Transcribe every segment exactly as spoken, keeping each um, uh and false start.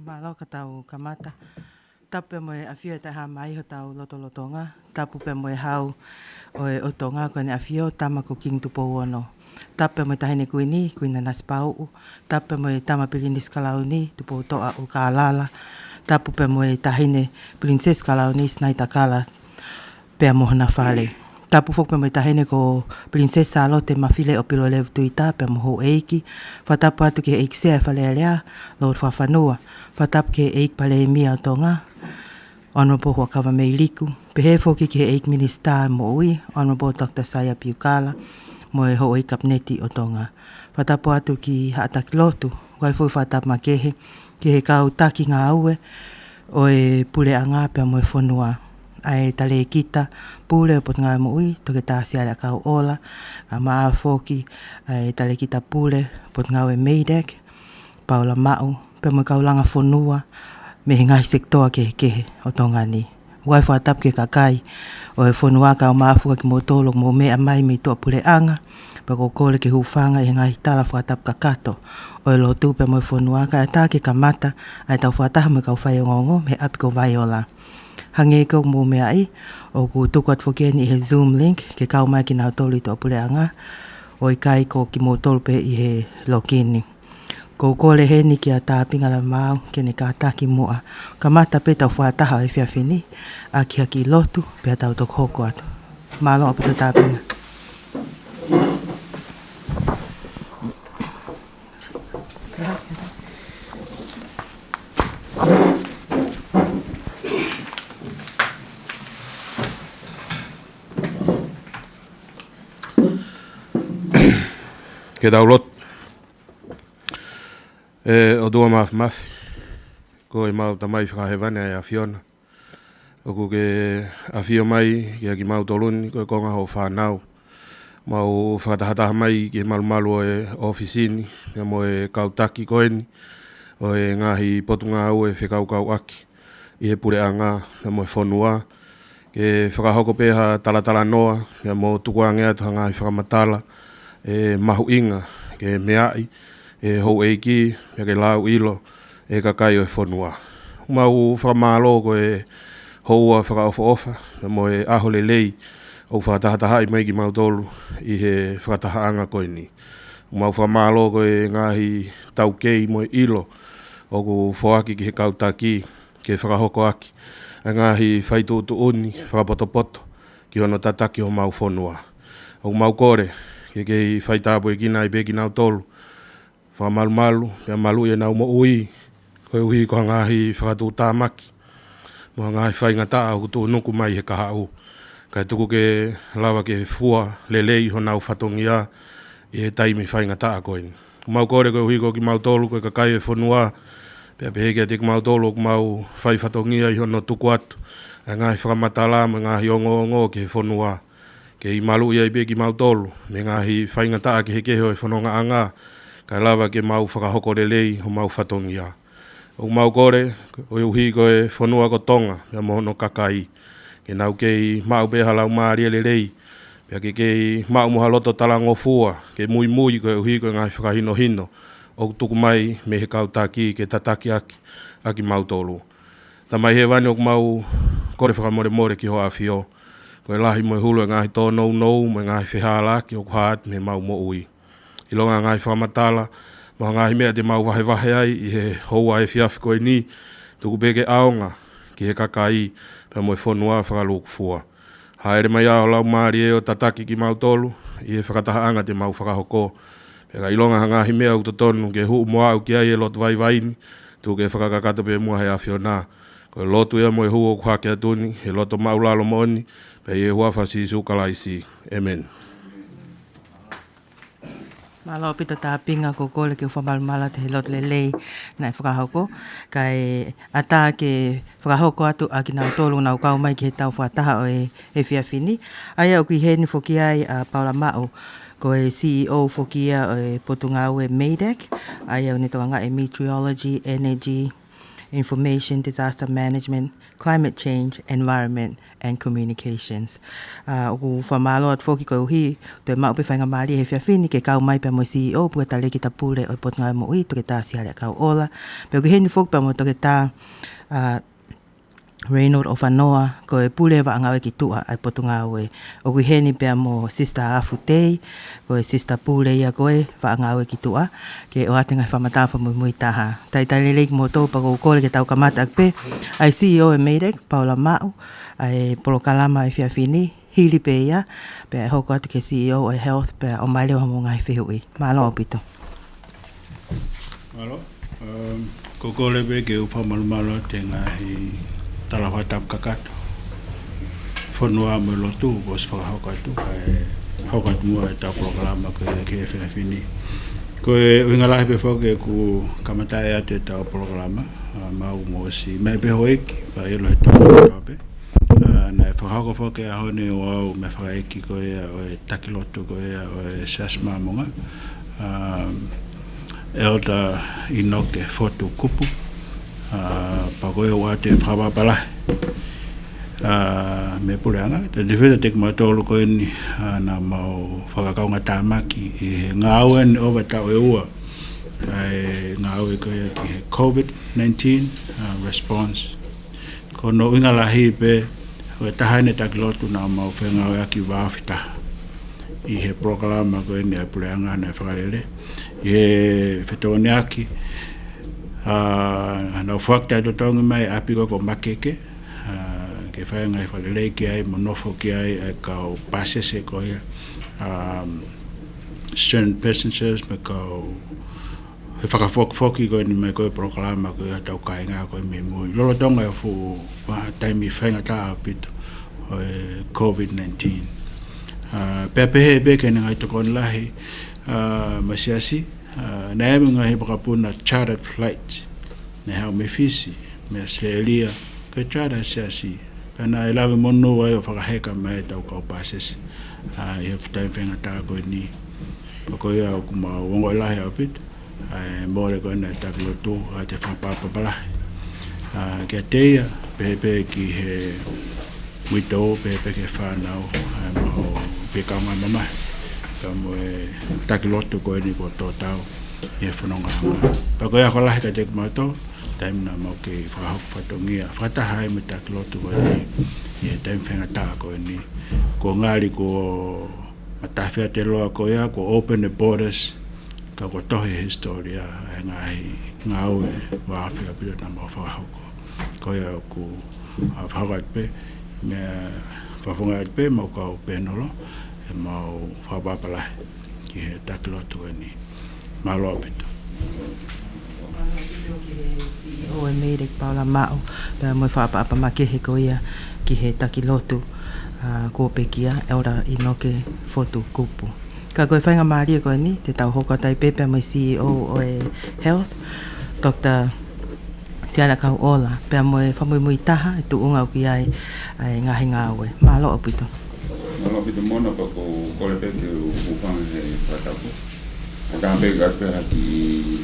Mālō, ka tau kamata. Tapu pea mo e ʻafio ʻa e Taʻehāmai ʻi hotau lotolotonga. Tapu pea mo e Hau ʻo e, ʻo Tonga ko ʻEne ʻAfio, Tama ko Kingi Tupou Ono. Tapu pea mo e Taʻahine Kuini, Kuini Nanasipauʻu. Tapu pea mo e Tama Pilinisi Kalauni, Tupoutoʻa ʻUlukālala. Tapu pea mo e Taʻahine Pilinisesi Kalauni, Sinaitakala, pea mo hona fale. Tapu foki pea mo e Taʻahine ko Pilinisesi Sālote Mafileʻo Pilolevu Tuita pea mo houʻeiki. Fakatapu atu ki he ʻEiki Sea ʻo e Fale Alea, Lord Fakafanua. Fakatapu ki he ʻEiki Palēmia ʻo Tonga, Honourable Huʻakavameiliku. Pehē foki ki he ʻEiki Minisitā Moʻui, Honourable Doctor Saia Piukala, mo e houʻeiki Kapineti ʻo Tonga. Fakatapu atu ki Haʻa Taki Lotu, ʻoku ʻi ai foki e fakatapu makehe ki he kau taki ngāue ʻo e puleʻanga pea mo e fonua, ʻa e Talēkita Pule ʻo e Potungāue Moʻui, Toketā Siale ʻAkauʻola, kae ʻumaʻā foki ʻa e Talēkita Pule ʻo e Potungāue MEIDECC, Paula Maʻu, pea mo e kau langa fonua mei he ngaahi sekitoa kehekehe ʻo Tonga ni. ʻOku ʻi ai e fakatapu ki he kakai ʻo e fonua kae ʻumaʻā foki kimoutolu ʻoku mou meʻa mai mei tuʻapuleʻanga, pea ʻoku ou kole ke hūfanga ʻi he ngaahi tala fakatapu kakato ʻo e lotu pea mo e fonua, kae ʻatā ke kamata ʻa ʻetau fakataha mo e kau faiongoongo mei he ʻapi ko Vaiola. Hangē ko ia ʻoku mou meaʻi, ʻoku tuku atu foki eni ʻi he Zoom link ke kau mai kinautolu ʻi tuʻapuleʻanga, ʻo ʻikai ko kimoutolu pē ʻi he lokini. ʻOku ou kole heni kia Tāpinga Lavemaau ke ne kātaki muʻa. Kamata pē ʻetau fakataha ʻo e efiafi ni ʻaki ha kiʻi lotu, pea tau toki hoko atu. Mālō ʻaupito Tāpinga. Ke tau lotu. ʻE ʻOtua Māfimafi, ko ʻemau Tamai Fakahēvani ʻa e ʻAfiona, ʻoku ke ʻafio mai kiate kimautolu ni ko e konga hoʻo fānau. Mau fakatahataha mai ki he malumalu ʻo e ʻōfisi ni, pea mo e kau taki ko eni ʻo e ngaahi potungāue fekaukauʻaki ʻi he puleʻanga pea mo e fonua, ke fakahoko pē ha talatalanoa, pea mo tukuange atu ha ngaahi fakamatala ʻe mahuʻinga ke meaʻi ʻe he houʻeiki, pea ke lauʻilo ʻe he kakai ʻo e fonua. Mau fakamālō ko e houa fakaʻofoʻofa, pea mo e ʻaho lelei ʻoku fakatahatahaʻi mai kimautolu ʻi he fakatahaʻanga ko eni. Mau fakamālō ko e ngaahi taukei mo e ʻilo ʻoku foaki ki he kau taki ke fakahoko ʻaki ʻa e ngaahi faituʻutuʻuni fakapotopoto ki hono tataki homau fonua. ʻOku mau kole ke kei faitāpuekina ai pē kinautolu, fakamalumalu, pea maluʻi ʻenau moʻui, koeʻuhi ko e ngaahi fakatuʻutāmaki mo e ngaahi faingataʻa ʻoku tuʻunuku mai he kahaʻu, kae tuku ke lava ke fua lelei honau fatongia ʻi he taimi faingataʻa ko eni. Mau kole koeʻuhi ko kimautolu ko e kakai ʻo e fonua, pea pehē kiate kimautolu ʻoku mau fai fatongia ʻi hono tuku atu ʻa e ngaahi fakamatala mo e ngaahi ongoongo ki he fonua, kei maluʻi ai pē kimautolu mei he ngaahi faingataʻa kehekehe ʻo e fonongaʻanga, kae lava ke mau fakahoko lelei homau fatongia. ʻOku mau kole koeʻuhi ko e fonua ko Tonga, pea mo hono kakai, ke nau kei maʻu pē ha laumālie lelei, pea ke kei maʻu mo ha loto talangofua ke muimui koeʻuhi ko e ngaahi fakahinohino ʻoku tuku mai mei he kau taki ke tataki ʻaki ʻa kimautolu. Tamai Hēvani, ʻoku mau kole fakamolemole ki hoʻo ʻAfio, ko e lahi mo e hulu ʻo e ngaahi tōnounou mo e ngaahi fehālaaki ʻoku hā atu mei heʻemau moʻui. ʻIlonga ha ngaahi fakamatala mo ha ngaahi meʻa te mau vahevahe ai ʻi he houa efiafi ko eni, tuku pē ke ʻaonga ki he kakai pea mo e fonua fakalūkufua. Hāʻele mai ā ho Laumālie ʻo tataki kimautolu ʻi he fakatahaʻanga te mau fakahoko. Pea ka ʻilonga ha ngaahi meʻa ʻoku totonu ke hū mo aʻu ki ai e lotu vaivai ni, tuku ke fakakakato pē muʻa ʻe he ʻAfiona. Ko e lotu ia mo e hū ʻoku hake atu ni he loto māʻulalo moʻoni, pea ʻi he huafa ʻo Sīsū Kalaisi. ʻĒmeni. Mālō ʻaupito Tāpinga, ʻoku ou kole ke u fakamalumalu atu he lotu lelei naʻe fakahoko, kae ʻatā ke fakahoko atu ʻa kinautolu ʻoku nau kau mai ki heʻetau fakataha ʻo e efiafi ni. ʻA ia ʻoku ʻi heni foki ai ʻa Paula Maʻu, ko e C E O foki ia ʻo e potungāue MEIDECC, ʻa ia ʻoku ne tokangaʻi e Meteorology, Energy, Information, Disaster Management, Climate Change, Environment and Communications. ʻA, ʻoku ou fakamālō atu foki koeʻuhi ko e maʻu pē faingamālie he efiafi ni ke kau mai pea mo e C E O, pea mo e Talēkita Pule ʻo e Potungāue Moʻui, Toketā Siale ʻAkauʻola. Pea ʻoku ʻi heni foki pea mo Toketā, ʻa, Raynold ʻOfanoa, ko e Pule Vaʻa Ngāue ki Tuʻa ʻa e Potungāue. ʻOku ʻi heni pea mo Sister Afu Tei, ko e Sister Pule ia ko e Vaʻa Ngāue ki Tuʻa, ke ʻoatu e ngaahi fakamatala fakamuimui taha. Talitali lelei kimoutolu, pea ʻoku ou kole ke tau kamata ʻaki pē ʻa e C E O ʻo e MEIDECC, Paula Maʻu, ʻa e polokalama ʻo e efiafi ni, hili pē ia, pea hoko atu ki he C E O ʻo e Health, pea ʻomai leva hoʻomou ngaahi fehuʻi. Mālō ʻaupito. Mālō. Um, ko e kole pē ke u fakamalumalu atu he ngaahi tala fakatapu kakato. Fonua mo e lotu, kuo ʻosi fakahoko atu, kae hoko atu muʻa ʻetau polokalama ko ia ki he efiafi ni. Ko e ʻuhinga lahi pē foki ʻeku kamataʻi atu ʻetau polokalama, ʻa, mau mo si, meʻa pē houʻeiki, pea ʻilo he tau pē. ʻA, naʻe fakahoko foki ʻa e ʻaho ni ʻo au mei he fakaʻeiki ko ia ʻo e taki lotu ko ia ʻo e Siasi Māmonga, ʻa, Elder ʻInoke Fotu Kupu, ʻa, pea ko ia ʻoku ou ʻoatu e fakapapau lahi, ʻa, mei he puleʻanga, te te feta te kimautolu ko eni, ʻa, naʻa mau fakakaungātāmaki ʻi he ngāue ni ʻo e taʻu ʻe ua, ʻa e ngāue ko ia ki he COVID nineteen, ʻa, response. Ko hono ʻuhinga lahi pē, ʻo e taha eni e taki lotu naʻa mau fengāueʻaki vāofi taha ʻi he polokalama ko eni ʻa e puleʻanga naʻe fakalele. ʻI he fetokoniʻaki, ʻa, naʻa mau fakataʻetotongi mai ʻapi ko ē ko Makeke, ʻa, ke fai e ngaahi fakalelei ki ai, mo nofo ki ai ʻa e kau pāsese ko ia, ʻa, student passengers, mo e kau he fakafokifoki ko eni mai ko e polokalama ko e ʻetau kāinga ko e mei mui. Lolotonga e fuʻu, ʻa, taimi faingataʻa ʻaupito ʻo e COVID nineteen. ʻA, pea pehē pē ki heʻene ngaahi tokoni lahi, ʻa, mei he Siasi, ʻa, naʻe ʻi ai mo e ngaahi vakapuna chartered flight. Naʻe haʻu mei Fisi, mei ʻAositelēlia, ko e charter Siasi. Pea naʻe lave monū ai ʻo fakaheka mai ʻetau kau pāsese. ʻA, ʻi he fuʻu taimi faingataʻa ko eni. Pea ko ia ʻoku mau ongoʻi lahi ʻaupito ʻa e mole ko ena e taki lotu, ʻa, te fakapapau lahi, ʻa, kiate ia, pehē pē ki he uitou, pehē pē ki he fānau, ʻa, mau fie kaungā mamahi, kae mo e taki lotu ko eni kuo tō tau ʻi he fononga. Pea ko ia ko e lahi kiate kimautolu, taimi naʻa mau kei fakahoko fatongia, fakataha ai mo e taki lotu ko eni, ʻi he taimi faingataʻa ko eni. Kuo ngali kuo matafi ʻa e loa ko ia, kuo open the borders, ka kuo tohi he hisitōlia ʻa e ngaahi ngāue vāofi ʻaupito naʻa mau fakahoko. Ko ia ʻoku, ʻa, fakahoko atu pē, meʻa, fakafofonga atu pē, mau kau pēnolo, ʻe mau fakapapau lahi ki he taki lotu ko eni. Mālō ʻaupito. Mālō ʻaupito ki he C E O ʻo e MEIDECC, Paula Maʻu, pea mo e fakaʻapaʻapa makehe ko ia ki he taki lotu, ʻa, kuo pekia, Elder ʻInoke Fotu Kupu. Ka ko e faingamālie ko eni, te tau hoko atu ai pē pea mo e C E O ʻo e Health, Doctor Siala Kauʻola, pea mo e fakamuimui taha, ʻa e tuʻunga ʻoku ʻi ai ʻa e ngaahi ngāue. Mālō ʻaupito. Mālō ʻaupito Mona, pea ʻoku ou kole pē ke u hūfanga he fakatapu. ʻO ka pē ka pē ha kiʻi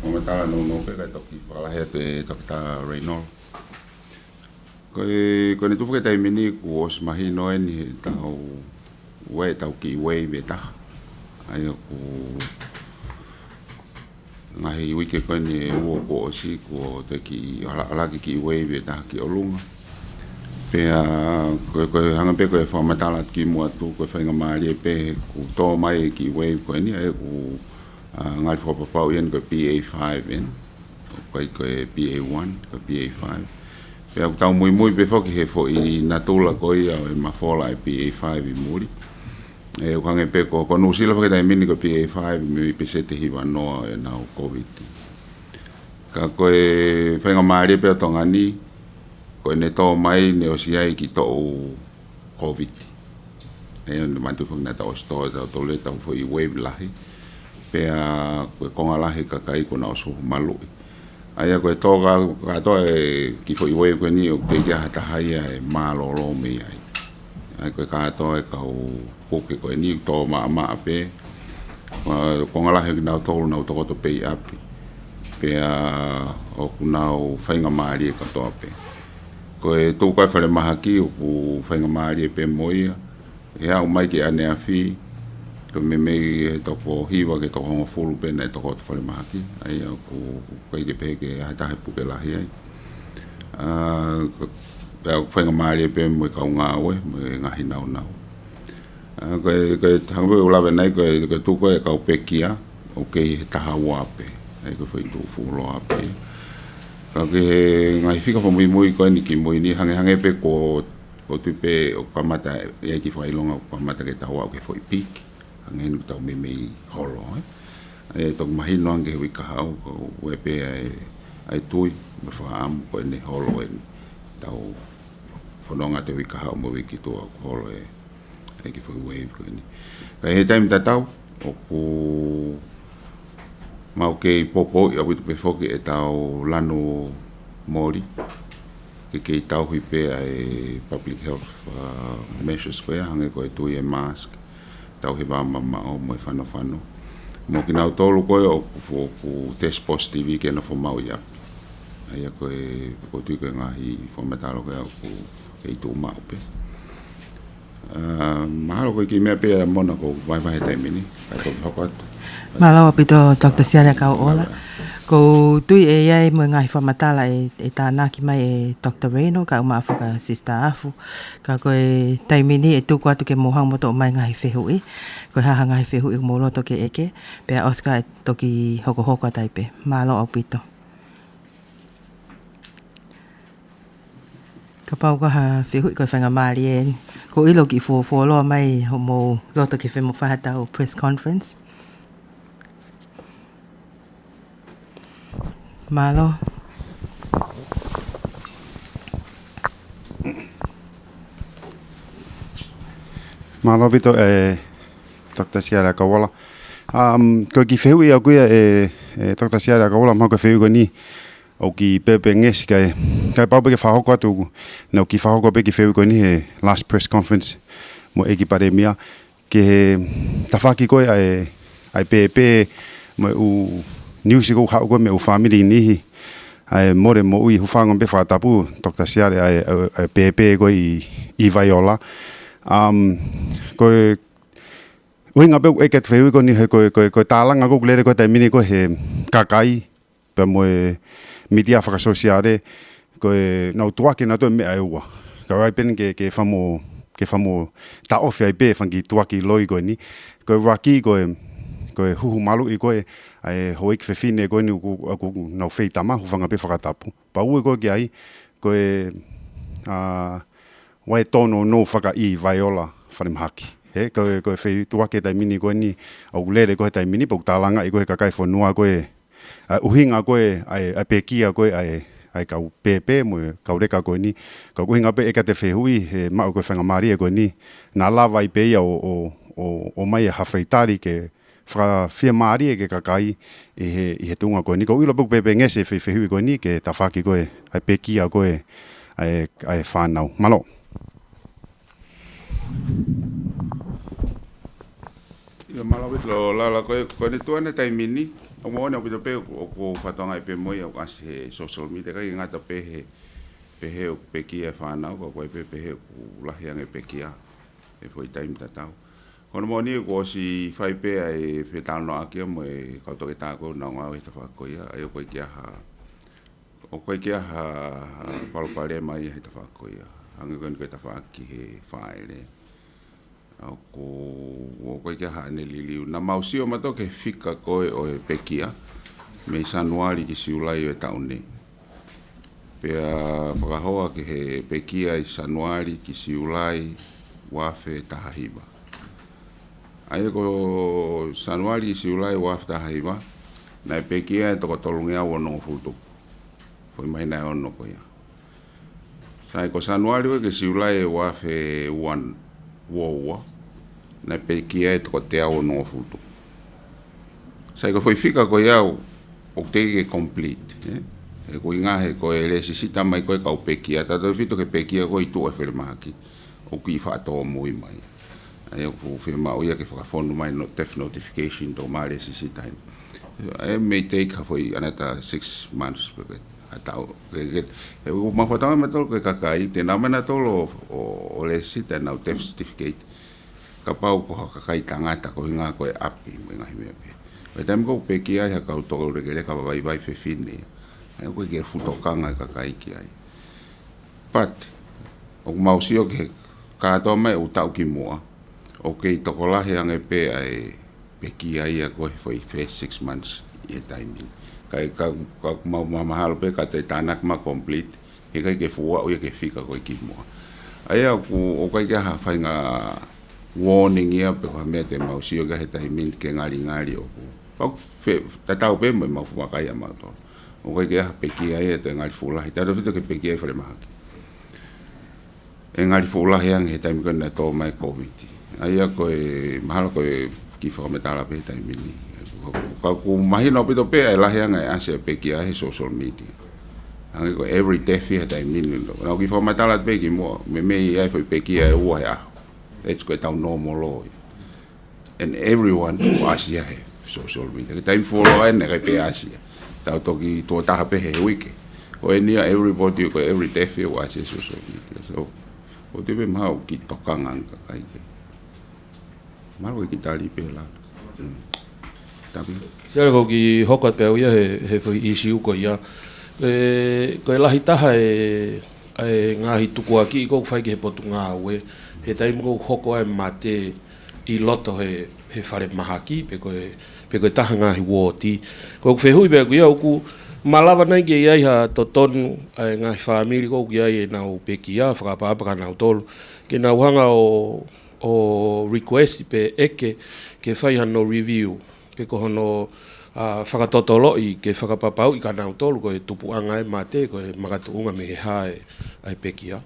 fakamatala nounou pē kae toki fakalahi atu ʻe Doctor Raynold. Ko e, ko ʻene tuʻu foki he taimi ni kuo ʻosi mahino eni he tau, ʻa e tau kiʻi wave ʻe taha. ʻA ia ko e ngaahi uike ko eni ʻe ua kuo ʻosi kuo toe kiʻi ʻala, ʻalaki kiʻi wave ʻe taha ki ʻolunga. Pea ko e, ko e hangē pē ko e fakamatala atu kimuʻa atu, ko e faingamālie pē he kuo tō mai e kiʻi wave ko eni, ʻa ia ʻoku, ʻa, ngali fakapapauʻi eni ko e B A five eni. ʻOku ʻikai ko e B A one, ko e B A five. Pea ʻoku tau muimui pē foki he foʻi natula ko ia ʻo e mafola ʻa e B A five ʻi muli. ʻE, ʻoku hangē pē ko, ko Nuʻusila foki he taimi ni ko e B A five mei peseti ʻe hiva noa ʻenau COVID. Ka ko e faingamālie pē ʻo Tonga ni, ko ʻene tō mai naʻe ʻosi ʻi ai e kiʻi toʻu COVID. ʻE, ʻo ne manatu foki naʻa tau ʻosi tō ʻe tautolu ʻetau foʻi wave lahi. Pea ko e konga lahi e kakai kuo nau ʻosi huhu maluʻi. ʻA ia ko e tō ka, kātoa e kiʻi foʻi wave ko eni ʻoku teʻeki ai ha taha ia ʻe mālōlō mei ai. ʻA ia ko e kātoa e kau puke ko eni ʻoku tō maʻamaʻa pē. Ko e konga lahi kinautolu nau tokoto pē ʻi ʻapi. Pea ʻoku nau faingamālie kātoa pē. Ko e tuʻu ko ē falemahaki ʻoku faingamālie pē mo ia. ʻE aʻu mai ki ʻaneafi, ko e meimei he toko hiva ki he toko hongofulu pē naʻe tokoto falemahaki. ʻA ia ʻoku, ʻoku ʻikai ke pehē ke ʻi ai ha taha ʻe puke lahi ai. ʻA, ko, pea ʻoku faingamālie pē mo e kau ngāue, mo e ngaahi nāunau. ʻA, ko e, ko e, hangē pē ʻoku ou lave ʻanenai, ko e, ko e tuʻu ko ē e kau pekia, ʻoku kei he taha ua pē. ʻA ia ko e foʻi tuʻu fuoloa pē. Ka ko e ngaahi fika fakamuimui ko eni kimui ni, hangehangē pē ko ʻOku ou tui pē ʻoku kamata, ʻi ai e kiʻi fakaʻilonga ʻoku kamata ke tau aʻu ki he foʻi peak, hangē ni ʻoku tau meimei holo, ē. ʻE toki mahino ange he uike kahaʻu, ko e pē ʻa e, ʻa e tui, mo e fakaʻamu, ko ʻene holo eni. Tau fononga atu he uike kahaʻu mo e uike ki tuʻa ʻoku holo e, e kiʻi foʻi wave ko eni. Ka ʻi he taimi tatau, ʻoku mau kei poupouʻi ʻaupito pē foki ʻetau lanu moli, ke kei tauhi pē ʻa e public health, uh, measures ko ia, hangē ko e tui e mask, tauhi e vao mamaʻo mo e fanofano. Mo kinautolu ko ē ʻoku, ʻoku test positive ke nofo maʻu ia. ʻA ia ko e, ʻoku ou tui ko e ngaahi fakamatala ko ē ʻoku kei tuʻu maʻu pē. Ah, mahalo ko e kiʻi meʻa pē ia Mona ʻoku ou vahevahe he taimi ni, kae toki hoko atu. Mālō ʻaupito, Doctor Siale Kauola. Mālō. ʻOku ou tui ʻe ʻi ai mo e ngaahi fakamatala ʻe, ʻe tānaki mai ʻe Doctor Reno, kae ʻumaʻā foki ʻa Sister Afu. Ka ko e taimi ni ʻe tuku atu ke mou hanga mo toʻo mai e ngaahi fehuʻi. Ko e hā ha ngaahi fehuʻi ʻoku mou loto ke ʻeke, pea ʻosi ka ʻe toki hokohoko atu ai pē. Mālō ʻaupito. Kapau ko ha fehuʻi ko e faingamālie eni. ʻOku ou ʻilo ʻoku fuofuoloa mai hoʻomou loto ke fai mo fai haʻatau press conference. Mālō. Mālō ʻaupito, ē, Doctor Siale Kauola. Um, ko e kiʻi fehuʻi ʻaʻaku ia, ē, ē, Doctor Siale Kauola, mahalo ko e fehuʻi ko eni ʻoku kiʻi pēpē ngesi kae, kae pau pē ke fakahoko atu, naʻa ku kiʻi fakahoko pē e kiʻi fehuʻi ko eni he last press conference mo e ʻEiki Palēmia, ki he tafaʻaki ko ē ʻa e, ʻa e pēpē mo e ʻū niusi ʻoku haʻu ko ē mei he ʻū fāmili ʻe niʻihi, ʻa e mole moʻui, hūfanga pē he fakatapu, Doctor Siale, ʻa e, ʻa e, ʻa e pēpē ko ē ʻi, ʻi Vaiola. Um, ko e ʻuhinga pē ʻeku ʻeke atu e fehuʻi ko eni he ko e, ko e, ko e tālanga ʻoku lele ko ē he taimi ni ko ē he kakai, pea mo e mītia fakasōsiale, ko e nau tuaki nautolu e meʻa ʻe ua. Ka ʻoku ʻi ai pē eni ke, ke famo, ke famo taʻofi ai pē e fanga kiʻi tuaki loi ko eni. Ko e ʻuluaki ko e, ko e huhu maluʻi ko ē ʻa e houʻeiki fefine ko eni ʻoku, ʻoku nau feitama, hūfanga pē he fakatapu. Pea ua ko ē ki ai, ko e, ā, ʻa e tōnounou fakaʻī Vaiola Falemahaki. He, ko e, ko e feituʻu ʻa e taimi ni ko eni, ʻoku lele ko ē he taimi ni, pea ʻoku tālangaʻi ko ē he kakai e fonua ko ē, ʻa e ʻuhinga ko ē, ʻa e, ʻa e pekia ko ē, ʻa e, ʻa e kau pēpē mo e kau leka ko eni. Ka ko e ʻuhinga pē ʻeku ʻeke atu e fehuʻi, he maʻu ko e faingamālie ko eni, naʻa lava ai pē ia ʻo, ʻo, ʻo, ʻomai ha faitali ke fakafiemālie ki he kakai ʻi he, ʻi he tuʻunga ko eni. ʻOku ou ʻilo pē ʻoku pēpē ngesi e fe-, fehuʻi ko eni ki he tafaʻaki ko ē ʻa e pekia ko ē ʻa e, ʻa e fānau. Mālō. ʻIo, mālō ʻaupito Lala, ko e, ko eni tuʻa ʻeni he taimi ni, ʻoku moʻoni ʻaupito pē ʻoku, ʻoku ou fakatokangaʻi pē mo ia ʻoku ʻasi he social media, ʻikai ke ngata pē he, pehē ʻoku pekia e fānau, ka ʻoku ʻi ai pē pehē ʻoku lahi ange e pekia he foʻi taimi tatau. Ko hono moʻoni kuo ʻosi fai pē ʻa e fetalanoaʻaki ia mo e kau toketā ko ē ʻoku nau ngāue he tafaʻaki ko ia, ʻa ia ʻoku ʻikai ke ʻi ai ha, ʻoku ʻikai ke ʻi ai ha, ha palopalema ia he tafaʻaki ko ia. Hangē ko eni ko e tafaʻaki he fāʻele. ʻOku, ʻoku ʻikai ke ʻi ai haʻane liliu. Naʻa mau sio mautolu ki he fika ko ē ʻo e pekia, mei Sānuali ki Siulai ʻo e taʻu ni. Pea fakahoa ki he pekia ʻi Sānuali ki Siulai ua afe taha hiva. ʻA ia ko Sānuali ki Siulai ua afe taha hiva, naʻe pekia e toko tolungeau onongofulu tupu. Foʻi māhina ʻe ono ko ia. Sai ko Sānuali ko ē ki Siulai ua afe ua ua, naʻe pekia e toko teau onongofulu tupu. Sai ko e foʻi fika ko ia ʻoku teʻeki ke complete, ē? He ko e ʻuhinga he ko e lēsisita mai ko ē e kau pekia, tautautefito ki he pekia ko ē ʻi tuʻa ʻi Falemahaki, ʻoku kiʻi faʻa tōmui mai. ʻA ia ʻoku fiemaʻu ia ke fakafonu mai no-, death notification, toki mālie e lēsisita heni. It may take ha foʻi another six months pe ko e ha taʻu. Ke, ke, he ʻoku mau fakatokangaʻi mautolu ko e kakai, te nau ō mai nautolu ʻo, ʻo, ʻo lēsisita ʻenau death certificate. Kapau ko ha kakai tangata ko e ʻuhinga ko e ʻapi mo e ngaahi meʻa pehē. Ko e taimi ko ē ʻoku pekia ai ha kau toko lekeleka vaivai fefine. ʻA ia ʻoku ʻikai ke fuʻu tokanga e kakai ki ai. But, ʻoku mau sio ki he kātoa mai e ʻū taʻu kimuʻa, ʻoku kei tokolahi ange pē ʻa e pekia ia ko ē he foʻi first six months ʻi he taimi ni. Ka, ka, ka ʻoku mau mahamahalo pē ka te tānaki mai complete, heʻikai ke fuʻu aʻu ia ki he fika ko ē kimuʻa. ʻA ia ʻoku, ʻoku ʻikai ke ʻi ai ha faʻahinga warning ia pe ko ha meʻa te mau sio ki ai he taimi ni ke ngalingali ʻoku. Pau fe, tatau pē mo ʻemau fuʻu vakai ʻamautolu. ʻOku ʻikai ke ʻi ai ha pekia ia ʻe toe ngali fuʻu lahi. Tautautefito ki he pekia ʻi falemahaki. ʻE ngali fuʻu lahi ange he taimi ko ē naʻe tō mai e Kōviti. ʻA ia ko e mahalo ko e kiʻi fakamatala pē he taimi ni. Ka ʻoku mahino ʻaupito pē ʻa e lahi ange ʻa e ʻasi ʻa e pekia he social media. Hangē ko e every death he taimi ni. Naʻá ku kiʻi fakamatala pē kimuʻa, meimei ʻi ai e foʻi pekia ʻe ua he ʻaho. That's ko ʻetau normal law ia. And everyone ʻoku ʻasi ia he social media. Ke taimi fuoloa ʻeni ʻikai pē ʻasi ia. Tau toki tuʻo taha pē he uike. Ko eni ia everybody, ko every death ʻoku ʻasi he social media. So, ʻoku ou tui pē mahalo kiʻi tokanga ange kakai ke. Mahalo ko e kiʻi tali pē la. Mm. Tapi. Sio, ʻoku ou kiʻi hoko atu pē au ia he, he foʻi issue ko ia. E, ko e lahi taha e, e ngaahi tukuakiʻi ʻoku fai ki he potungāue. He taimi ʻoku hoko ai e mate ʻi loto he, he falemahaki, pe ko e, pe ko e taha ngaahi uooti. Ko ʻeku fehuʻi pē ʻaʻaku ia, ʻoku malava nai ke ʻi ai ha totonu ʻa e ngaahi fāmili ʻoku ʻi ai ʻenau pekia, fakaʻapaʻapa kia nautolu, ke nau hanga ʻo, ʻo request pe ʻeke ke fai hano review, pe ko hono, ʻa, fakatotoloʻi ke fakapapauʻi kia nautolu ko e tupuʻanga e mate, ko e makatuʻunga mei he hā e, ʻa e pekia.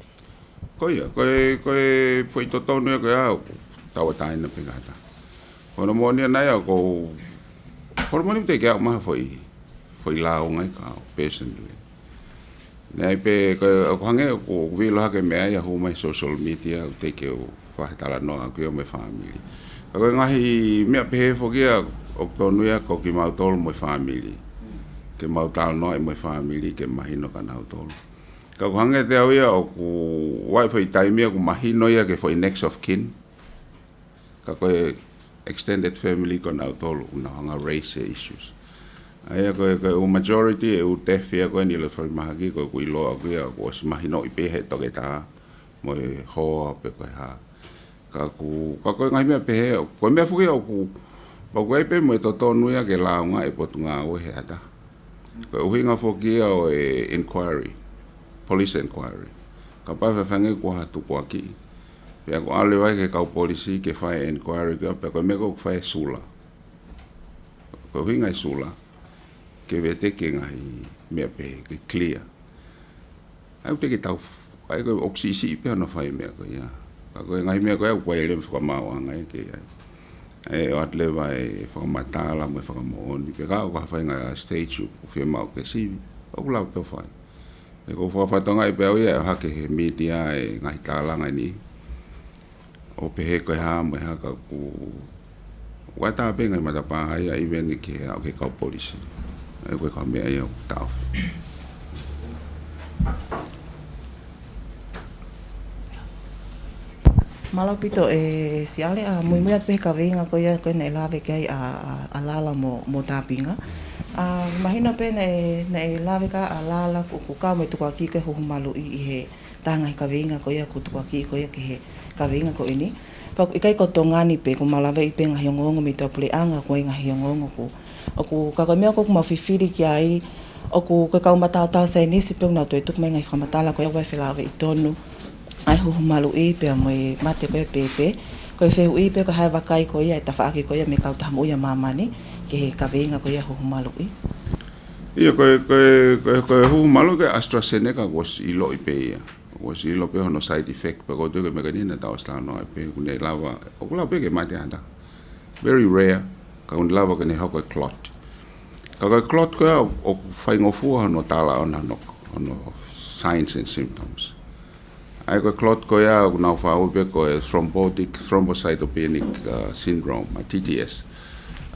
Ko ia, ko e, ko e foʻi totonu ia ko ia ʻoku tauʻatāina pē kia tautolu. Ko hono moʻoni ʻanai ʻoku, ko hono moʻoni teʻeki ke ʻomai ha foʻi, foʻi lāunga ia kia au personally. Naʻe pē, ko, ʻoku hangē ʻoku, ʻoku vilo hake meʻa ia hū mai social media, ʻoku teʻeki ke u fai ha talanoa ʻaʻaku ia mo e fāmili. Ka ko e ngaahi meʻa pehē foki ia, ʻoku totonu ia ko kimautolu mo e fāmili. Ke mau talanoaʻi mo e fāmili, ke mahino kia nautolu. Ka ʻoku hangē ʻiate au ia ʻoku ʻi ai e foʻi taimi ia ʻoku mahino ia ki he foʻi next of kin. Ka ko e extended family ko nautolu, ʻoku nau hanga raise e issues. ʻA ia ko e, ko e ʻū majority e ʻū death ia ko eni ʻi loto falemahaki ko ʻeku ʻiloa ʻaʻaku ia, ʻoku ʻosi mahinoʻi pē he toketā, mo e hoa pe ko e hā. Ka ʻoku, ka ko e ngaahi meʻa pehē, ko e meʻa foki ia ʻoku, pau ko ē pē mo e totonu ia ke lāunga e potungāue he ʻata. Ko e ʻuhinga foki ia ʻo e inquiry, police inquiry. Kapau ʻe faifai ange kuo ʻi ai ha tukuakiʻi, pea ʻoku ʻalu leva ki he kau polisi ke fai e inquiry ko ia, pea ko e meʻa ko ē ʻoku fai e sula. Ko e ʻuhinga e sula, ke veteki e ngaahi meʻa pehē, ke clear. ʻA ia ʻoku teʻeki ke tau, ʻa ia ko e ʻoku siʻisiʻi pē hono fai e meʻa ko ia. Ka ko e ngaahi meʻa ko ia ʻoku ʻi ai leva e fakamaauʻanga ia ke ʻi ai. ʻA ia ʻoatu leva e fakamatala mo e fakamoʻoni. Pea ka ʻoku ʻi ai ha faʻahinga stage ʻoku fiemaʻu ke sivi, ʻoku lava pē ʻo fai. He ʻoku ou fakafetongaʻi pē au ia ʻe ʻohake he media e ngaahi tālanga ni. ʻO pehē ko e hā mo e hā ka ʻoku, ʻoku ʻatā pē ngaahi matapā ia even ki he, ki he kau polisi. ʻA ia ko e kau meʻa ia ʻoku taʻofi. Mālō ʻaupito e Siale, ʻa, muimui atu pē he kaveinga ko ia ko ē naʻe lave ki ai ʻa, ʻa, ʻa Lala mo, mo Tāpinga. ʻA, mahino pē naʻe, naʻe lave ki ai ʻa Lala ʻoku, ʻoku kau mo e tukuakiʻi ko e huhu maluʻi ʻi he taha e ngaahi kaveinga ko ia ʻoku tukuakiʻi ko ia ki he kaveinga ko eni. Pea ʻoku ʻikai ko Tonga ni pē, ʻoku mau lave ai pē ngaahi ongoongo mei tuʻapuleʻanga, ʻoku ʻi ai ngaahi ongoongo ʻoku, ʻoku, ka ko e meʻa ʻoku mau fifili ki ai, ʻoku, ko e kau mataotao saienisi pē ʻoku nau toe tuku mai e ngaahi fakamatala ko ia ʻoku ʻi ai e felāveʻi tonu ʻa e huhu maluʻi pea mo e mate ko ia pēpē. Ko e fehuʻi pē ko e hā e vakai ko ia e tafaʻaki ko ia mei he Kautaha Moʻui ʻa Māmani ki he kaveinga ko ia huhu maluʻi. ʻIo, ko e, ko e, ko e, ko e huhu maluʻi ko e AstraZeneca ʻoku ʻosi ʻiloʻi pē ia. ʻOku ʻosi ʻilo pē hono side effect, pea ʻoku ou tui ko e meʻa ko eni naʻa tau ʻosi talanoa ai pē, ʻoku ne lava, ʻoku lava pē ke mate ʻa e ʻata. Very rare, ka ʻoku ne lava ke ne hoko e clot. Ka ko e clot ko ia ʻoku, ʻoku faingofua hono tala ʻo hono, hono signs and symptoms. ʻA ia ko e clot ko ia ʻoku nau faʻu pē ko e thrombotic, thrombocytopenic, uh, syndrome, ʻa e T T S.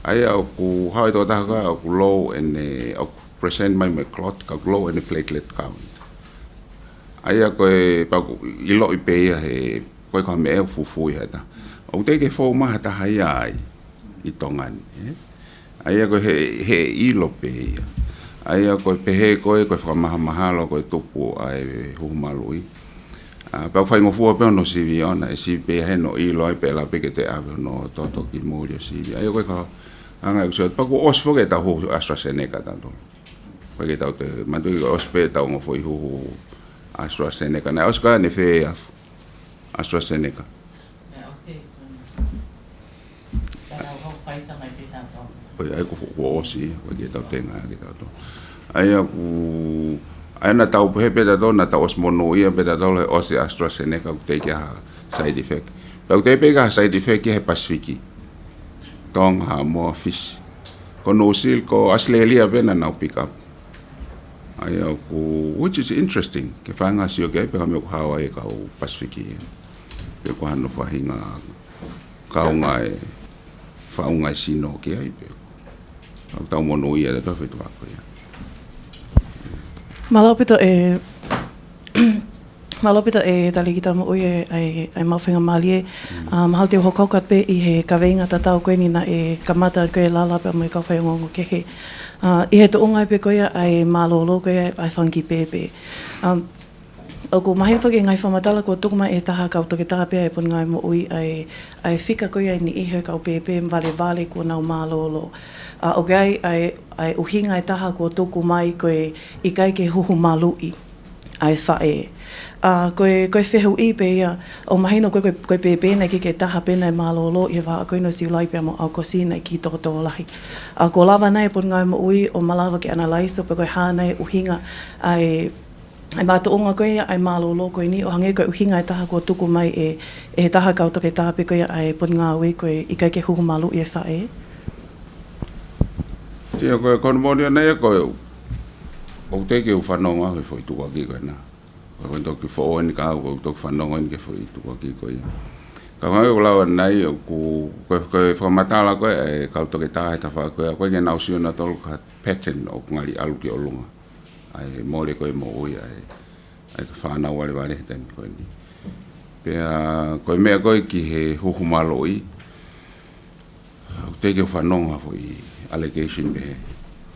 ʻA ia ʻoku haʻu e tokotaha ko ia ʻoku low ʻene, ʻoku present mai mo e clot, ka ʻoku low ʻene platelet count. ʻA ia ko e, pea ʻoku ʻiloʻi pē ia he, ko e kau meʻa ʻoku fufū ʻi he ʻata. ʻOku teʻeki ke fou mai ha taha ia ai ʻi Tonga ni, ē? ʻA ia ko e he, he ʻilo pē ia. ʻA ia ko e pehē ko e, ko e fakamahamahalo ko e tupu ʻa e huhu maluʻi. ʻA, pea ʻoku faingofua pē hono sivi ʻona, ʻe sivi pē ia he ʻoku ʻilo ai pē ʻe lava pē ke toe ʻave hono toto ki muli ʻo sivi. ʻA ia ko e kau anga ʻeku sio, pea kuo ʻosi foki ʻetau huhu AstraZeneca tautolu. Pea ke tau te, manatuʻi kuo ʻosi pē ʻetau ongo foʻi huhu AstraZeneca. Naʻe ʻosi ka ne fē afu. AstraZeneca. ʻIo, ʻosi, ʻosi. Ka tau hau Pfizer mai pē tautolu. ʻOi, ʻai ko, ko ʻosi, ko e ke tau tenga, ke tau to. ʻAi ʻoku, ʻai naʻa tau pehē pē tautolu, naʻa tau ʻosi monūʻia pē tautolu he ʻosi AstraZeneca, ʻoku teʻeki ha side effect. Pea ʻoku teʻeki pē ha side effect he Pasifiki. Tonga, Haʻamoa, Fisi. Ko New Zealand, ko Australia pē naʻa nau pick up. ʻAi ʻoku, which is interesting. Ke fanga sio ke ai, pea ka me ʻoku hao ai e kau Pasifiki. Pe ko hano faʻahinga kaunga e, faʻunga e sino ke ai pē. ʻOku tau monūʻia tautolu he feituʻu ko ia. Mālō ʻaupito e, mālō ʻaupito e Talēkita Moʻui e, ʻai, ʻai mau fenga mālie. Mm. Um, mahalo te u hokohoko atu pē ʻi he kaveinga tatau ko eni naʻe kamata ko e lala pea mo e kau faiongoongo kehe. Uh, ʻi he tuʻunga pē ko ia ʻa e mālōlō ko ia ʻa e fanga kiʻi pēpē. Um, ʻoku mahino foki e ngaahi fakamatala kuo tuku mai ʻe he taha kau toketā pea ʻe Potungāue Moʻui ʻa e, ʻa e fika ko ia ʻe niʻihi he kau pēpē valevale kuo nau mālōlō. ʻA, ʻoku ʻi ai ʻa e, ʻa e ʻuhinga ʻe taha kuo tuku mai ko e ʻikai ke huhu maluʻi ʻa e faʻē. ʻA, ko e, ko e fehuʻi pē ia, ʻoku mahino ko e, ko e, ko e pēpē naʻe ʻikai ke taha pē naʻe mālōlō ʻi he vahaʻa ko eni ʻo Siulai pea mo ʻAokosi naʻe kiʻi tokotokolahi. ʻA, kuo lava nai ʻe Potungāue Moʻui ʻo malava ke analyze pe ko e hā nai e ʻuhinga ʻa e ʻa e makatuʻunga ko ia ʻa e mālōlō ko eni ʻo hangē ko e ʻuhinga ʻe taha kuo tuku mai ʻe, ʻe he taha kau toketā pē ko ia ʻa e Potungāue ko e ʻikai ke huhu maluʻi e faʻē. ʻIo, ko e, ko hono moʻoni ʻana ia ko e, ʻoku teʻeki ke u fanongo au he foʻi tukuakiʻi ko ena. Ko e toki foʻou eni ka au, ʻoku ou toki fanongo eni ki he foʻi tukuakiʻi ko ia. Ka hangē ko e lau ʻanenai, ʻoku, ko e, ko e fakamatala ko ē ʻa e kau toketā he tafaʻaki ko ia, ʻoku ʻikai ke nau sio nautolu ki ha pattern ʻoku ngali ʻalu ki ʻolunga. ʻA e mole ko e moʻui ʻa e, ʻa e kau fānau valevale he taimi ko eni. Pea ko e meʻa ko ē ki he huhu maluʻi, ʻoku teʻeki ke u fanongo ha foʻi allegation pehē,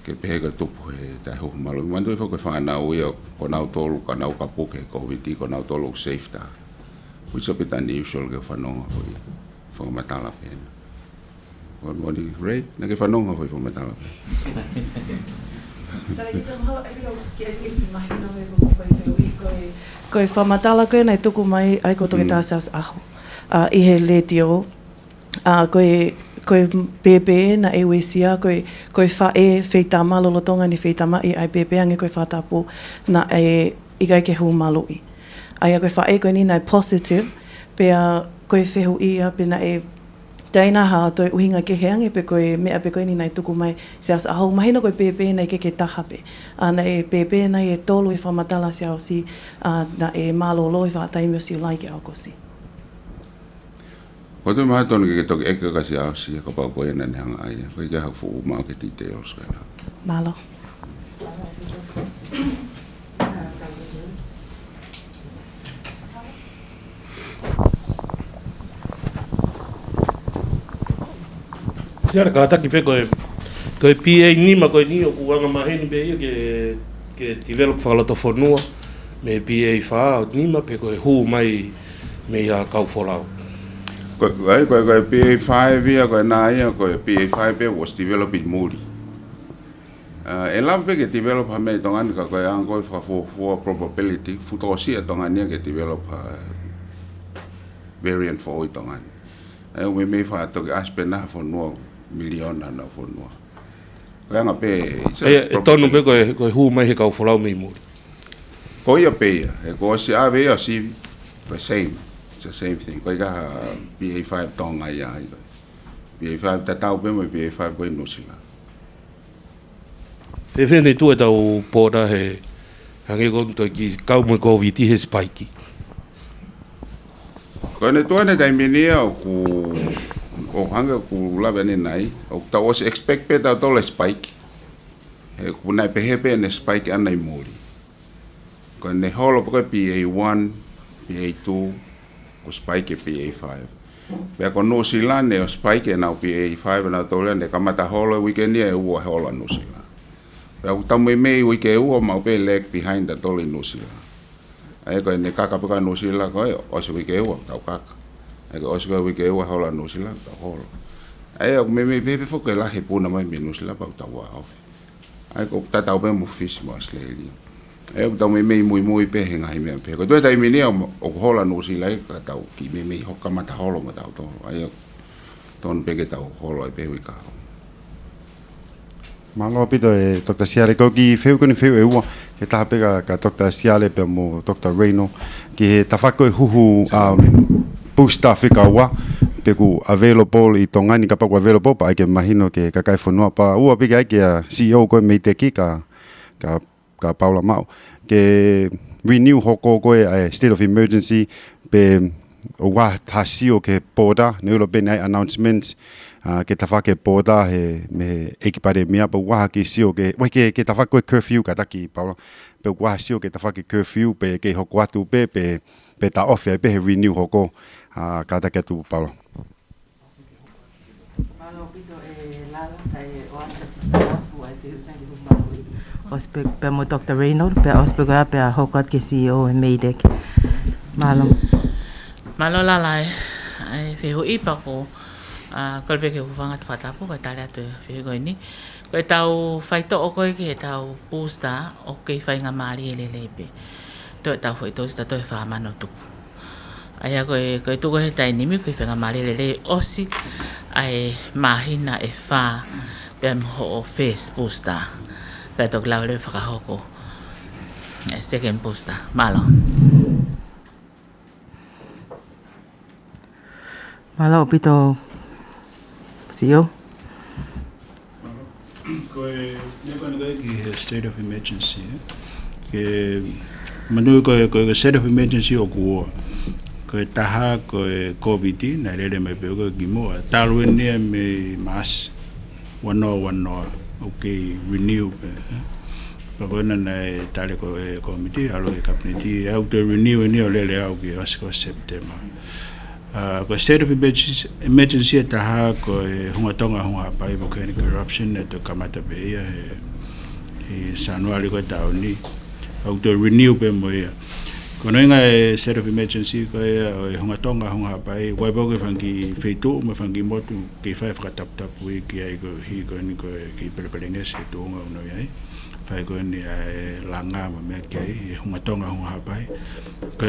ke pehē ko e tupu he taʻehuhu maluʻi. Manatuʻi foki ko e fānau ia, ko nautolu, ka nau kapu ki he Covid, ko nautolu ʻoku safe taha. Which is a bit unusual ke u fanongo ha foʻi fakamatala pehē. Good morning, Ray. Naʻa ke fanongo ha foʻi fakamatala pehē. Tala kita mahalo ʻai au ke ʻai ke mahino he ko e fehuʻi ko e, ko e fakamatala ko ē naʻe tuku mai ʻa e kau toketā Mm. Siaosi ʻAho. ʻA, ʻi he letiō, ʻa, ko e, ko e pēpē naʻe uesia, ko e, ko e faʻē feitama lolotonga ʻene feitamaʻi ʻa e pēpē hangē ko e fakatapu naʻe ʻikai ke huhu maluʻi. ʻA ia ko e faʻē ko eni naʻe positive, pea ko e fehuʻi ia pe naʻe taina ha toe ʻuhinga kehe ange pe ko e meʻa pē ko eni naʻe tuku mai Siaosi ʻAho, mahino ko e pēpē naʻe ʻikai ke taha pē. ʻA, naʻe pēpē nai ʻe tolu he fakamatala Siaosi, ʻa, naʻe mālōlō he vahaʻa taimi ʻo Siulai ki ʻAokosi. Ko e toe mahalo tonu ke ke toki ʻeke kia Siaosi, kapau ko ia naʻa ne hanga ʻai. Ko e ʻikai haʻaku fuʻu maʻu ki he details ko ena. Mālō. Siale, kātaki pē ko e, ko e P A nima ko eni ʻoku anga maheni pē ia ke, ke develop fakalotofonua mei he P A fā ʻo nima pe ko e hū mai mei ha kau folau. Ko, ʻai, ko, ko e P A five ia, ko ena ia, ko e P A five pē was developed ʻi muli. Uh, ʻe lava pē ke develop ha meʻa ʻi Tonga ni ka ko e anga ko e fakafuofua probability, fuʻu tōsia ʻa Tonga ni ia ke develop ha variant foʻou ʻi Tonga ni. ʻAi, ʻoku meimei faʻa toki ʻasi pē ʻena ha fonua miliona ʻena fonua. Ko e anga pē, it's a ʻAi, ʻe tonu pē probability. Ko e, ko e hū mai he kau folau mei muli. Ko ia pē ia, he kuo ʻosi ʻave ia ʻo sivi, ko e same, it's the same thing. Ko e ʻikai ha P A five Tonga ia, ʻai ko e P A five tatau pē mo e P A five ko ē ʻi Nuʻusila. Fēfē ʻene tuʻu ʻetau pōta he hangē ko e toe kiʻi kau mo e Covid he spike? Ko ʻene tuʻu ʻene taimi ni ia ʻoku, ʻo hangē ʻoku lave ʻanenai, ʻoku tau ʻosi expect pē tautolu e spike. He ʻoku nau pehē pē ʻene spike ʻana ʻi muli. Ko ʻene holo pē ko e P A one, P A two, kuo spike e P A five. Pea ko Nuʻusila ne ʻosi spike ʻenau P A five ʻanautolu ia, ne kamata holo e uike ni ʻe ua holo ʻa Nuʻusila. Pea ʻoku tau meimei uike ua maʻu pē lag behind tautolu ʻi Nuʻusila. ʻAi ko ʻene kaka pē ko ē ʻa Nuʻusila ko e ʻosi uike ua, tau kaka. ʻAi ko e ʻosi ko e uike ua holo ʻa Nuʻusila, tau holo. ʻAi ʻoku meimei pehē pē foki e lahi e puna mai mei Nuʻusila pea ʻoku tau vāofi. ʻAi ko e tatau pē mo Fisi mo Australia. ʻE, ʻoku tau meimei muimui pē he ngaahi meʻa pē. Ko e toe taimi ni ʻoku, ʻoku hola Nuʻusila ia ka tau kiʻi meimei hoko kamata holo mo tautolu. ʻA ia, tonu pē ke tau holo ai pē hui ka. Mālō ʻaupito e Doctor Siale, ko e kiʻi fehuʻi ko eni, fehuʻi ʻe ua, ke taha pē kia, kia Doctor Siale pea mo Doctor Rayno, ki he tafaʻaki ko e huhu, um, booster fika ua, pe ʻoku available ʻi Tonga ni, kapau ʻoku available, pea ʻai ke mahino ki he kakai e fonua, pea ua pē ke ʻai kia C E O ko e MEIDECC kia, kia kia Paula Maʻu. Ke renew hoko ko ē ʻa e state of emergency pe ʻoku ʻi ai ha sio ki he border, ne u ʻilo pē naʻe ʻi ai e announcement, ʻa, ki he tafaʻaki border he, mei he ʻEiki Palēmia, pe ʻoku ʻi ai ha kiʻi sio ki he, ʻuhi ki he, ki he tafaʻaki ko e curfew kātaki Paula, pe ʻoku ʻi ai ha sio ki he tafaʻaki curfew pe ke hoko atu pē, pe, pe taʻofi ai pē he renew hoko, ʻa, kātaki atu Paula. Mālō ʻaupito e Lala, kae ʻoatu ʻe Sister Lafu ʻa e fehuʻi ʻoku mau ʻosi pē, pea mo Doctor Rayno, pea ʻosi pē ko ia pea hoko atu ki he C E O e MEIDECC. Mālō. Mālō Lala e, e fehuʻi pea ko, ʻa, kole pē ke u hūfanga atu he fakatapu, kae tali atu e fehuʻi ko eni. Ko ʻetau faitoʻo ko ē ki heʻetau booster ʻoku kei faingamālie lelei pē. Toe ʻetau foʻi toesi ta toe fā mano tupu. ʻA ia ko e, ko e tuʻu ko ē he taimi ni ʻoku kei faingamālie lelei ʻosi ʻa e māhina ʻe fā pea mo hoʻo first booster. Pea toki lava leva fakahoko e second booster. Mālō. Mālō ʻaupito, C E O. Ko e, ne ko eni ko e ki he state of emergency, ē. Ke, manatuʻi ko e, ko e state of emergency ʻoku ua. Ko e taha, ko e Covid, naʻe lele mai pē ko ē kimuʻa. Talu eni ia mei Maʻasi. Ua noa ua noa, ʻoku kei renew pē, ē. Pea ko ena naʻe tali ko e kōmiti, ʻalu ki he kapineti, ʻoku toe renew eni ʻo lele ʻo aʻu ki he ʻosi ko September. ʻA, ko e state of emergency, emergency ʻe taha ko e hunga Tonga, hunga Haʻapai, volcanic eruption, ʻe toe kamata pē ia he, he Sānuali ko e taʻu ni. ʻOku toe renew pē mo ia. Ko hono ʻuhinga e state of emergency ko ia ʻo e hunga Tonga, hunga Haʻapai, ʻoku ʻi ai pē ko e fanga kiʻi feituʻu mo e fanga kiʻi motu kei fai e fakataputapui ki ai koeʻuhi ko eni ko e kiʻi pelepelengesi he tuʻunga ʻoku nau ʻi ai. Fai ko eni ʻa e langa mo e meʻa ki ai, he hunga Tonga, hunga Haʻapai. Ka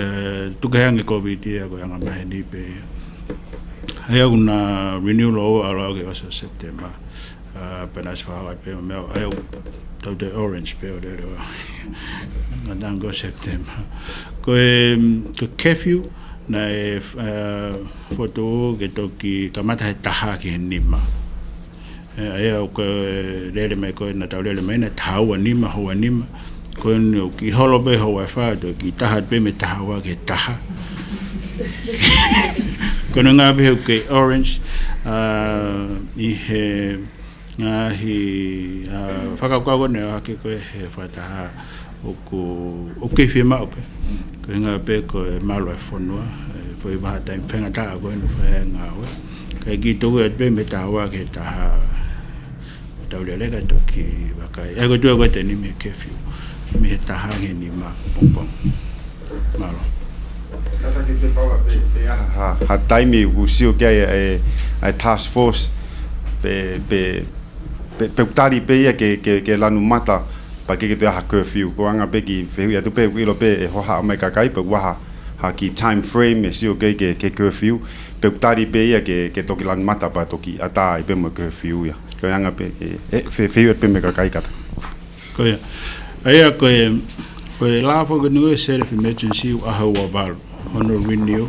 tuku hake ange Covid ia ko e anga maheni pē ia. ʻA ia ʻoku na renew lōua ʻo aʻu ki he ʻosi ʻo September. ʻA, pea naʻe ʻosi fakahā pē meʻa, ʻa ia ʻoku tau toe orange pē ʻo lele ʻo aʻu ki he ngataʻanga ʻo September. Ko e, ko e curfew, naʻe, ʻa, fokotuʻu ke toki kamata he taha ki he nima. ʻE, ʻa ia ʻoku lele mai ko ē, naʻa tau lele mai naʻe taha ua nima, houa nima. Ko eni ʻoku kiʻi holo pē houa ʻe fā, toki taha pē mei he taha ua ki he taha. Ko hono ʻuhinga pē he ʻoku kei orange, ʻa, ʻi he ngaahi, ʻa, fakakaukau ko eni ʻoku hake ko ē he fakataha ʻoku, ʻoku kei fiemaʻu pē. Ko e ʻuhinga pē ko e malu e fonua, e foʻi vahaʻa taimi faingataʻa ko eni ʻoku fai ai e ngāue. Kae kiʻi tuku atu pē mei he taha ua ki he taha, tau lele kae toki vakai. ʻE, ko e tuʻu ko ē ʻeni mei he curfew, mei he taha ki he nima pongipongi. Mālō. Kātaki pē Paula pe, pe ʻi ai ha, ha taimi ʻoku sio ki ai e, e task force pe, pe, pe, pe ʻoku tali pē ia ke, ke, ke lanu mata pea ke, ke toe ʻi ai ha curfew. Ko e anga pē kiʻi fehuʻi atu pē, ʻoku ʻilo pē ʻe hohaʻa mai e kakai pe ʻoku ʻi ai ha, ha kiʻi time frame ʻe sio ki ai ke, ke curfew. Pe ʻoku tali pē ia ke, ke toki lanu mata pea toki ʻatā ai pē mo e curfew ia. Ko e anga pē ke, ʻe, fe, fehuʻi atu pē mei he kakai kātaki. Ko ia. ʻA ia ko e, ko e lava foki eni ko e state of emergency ʻoku ʻaho ua valu hono renew.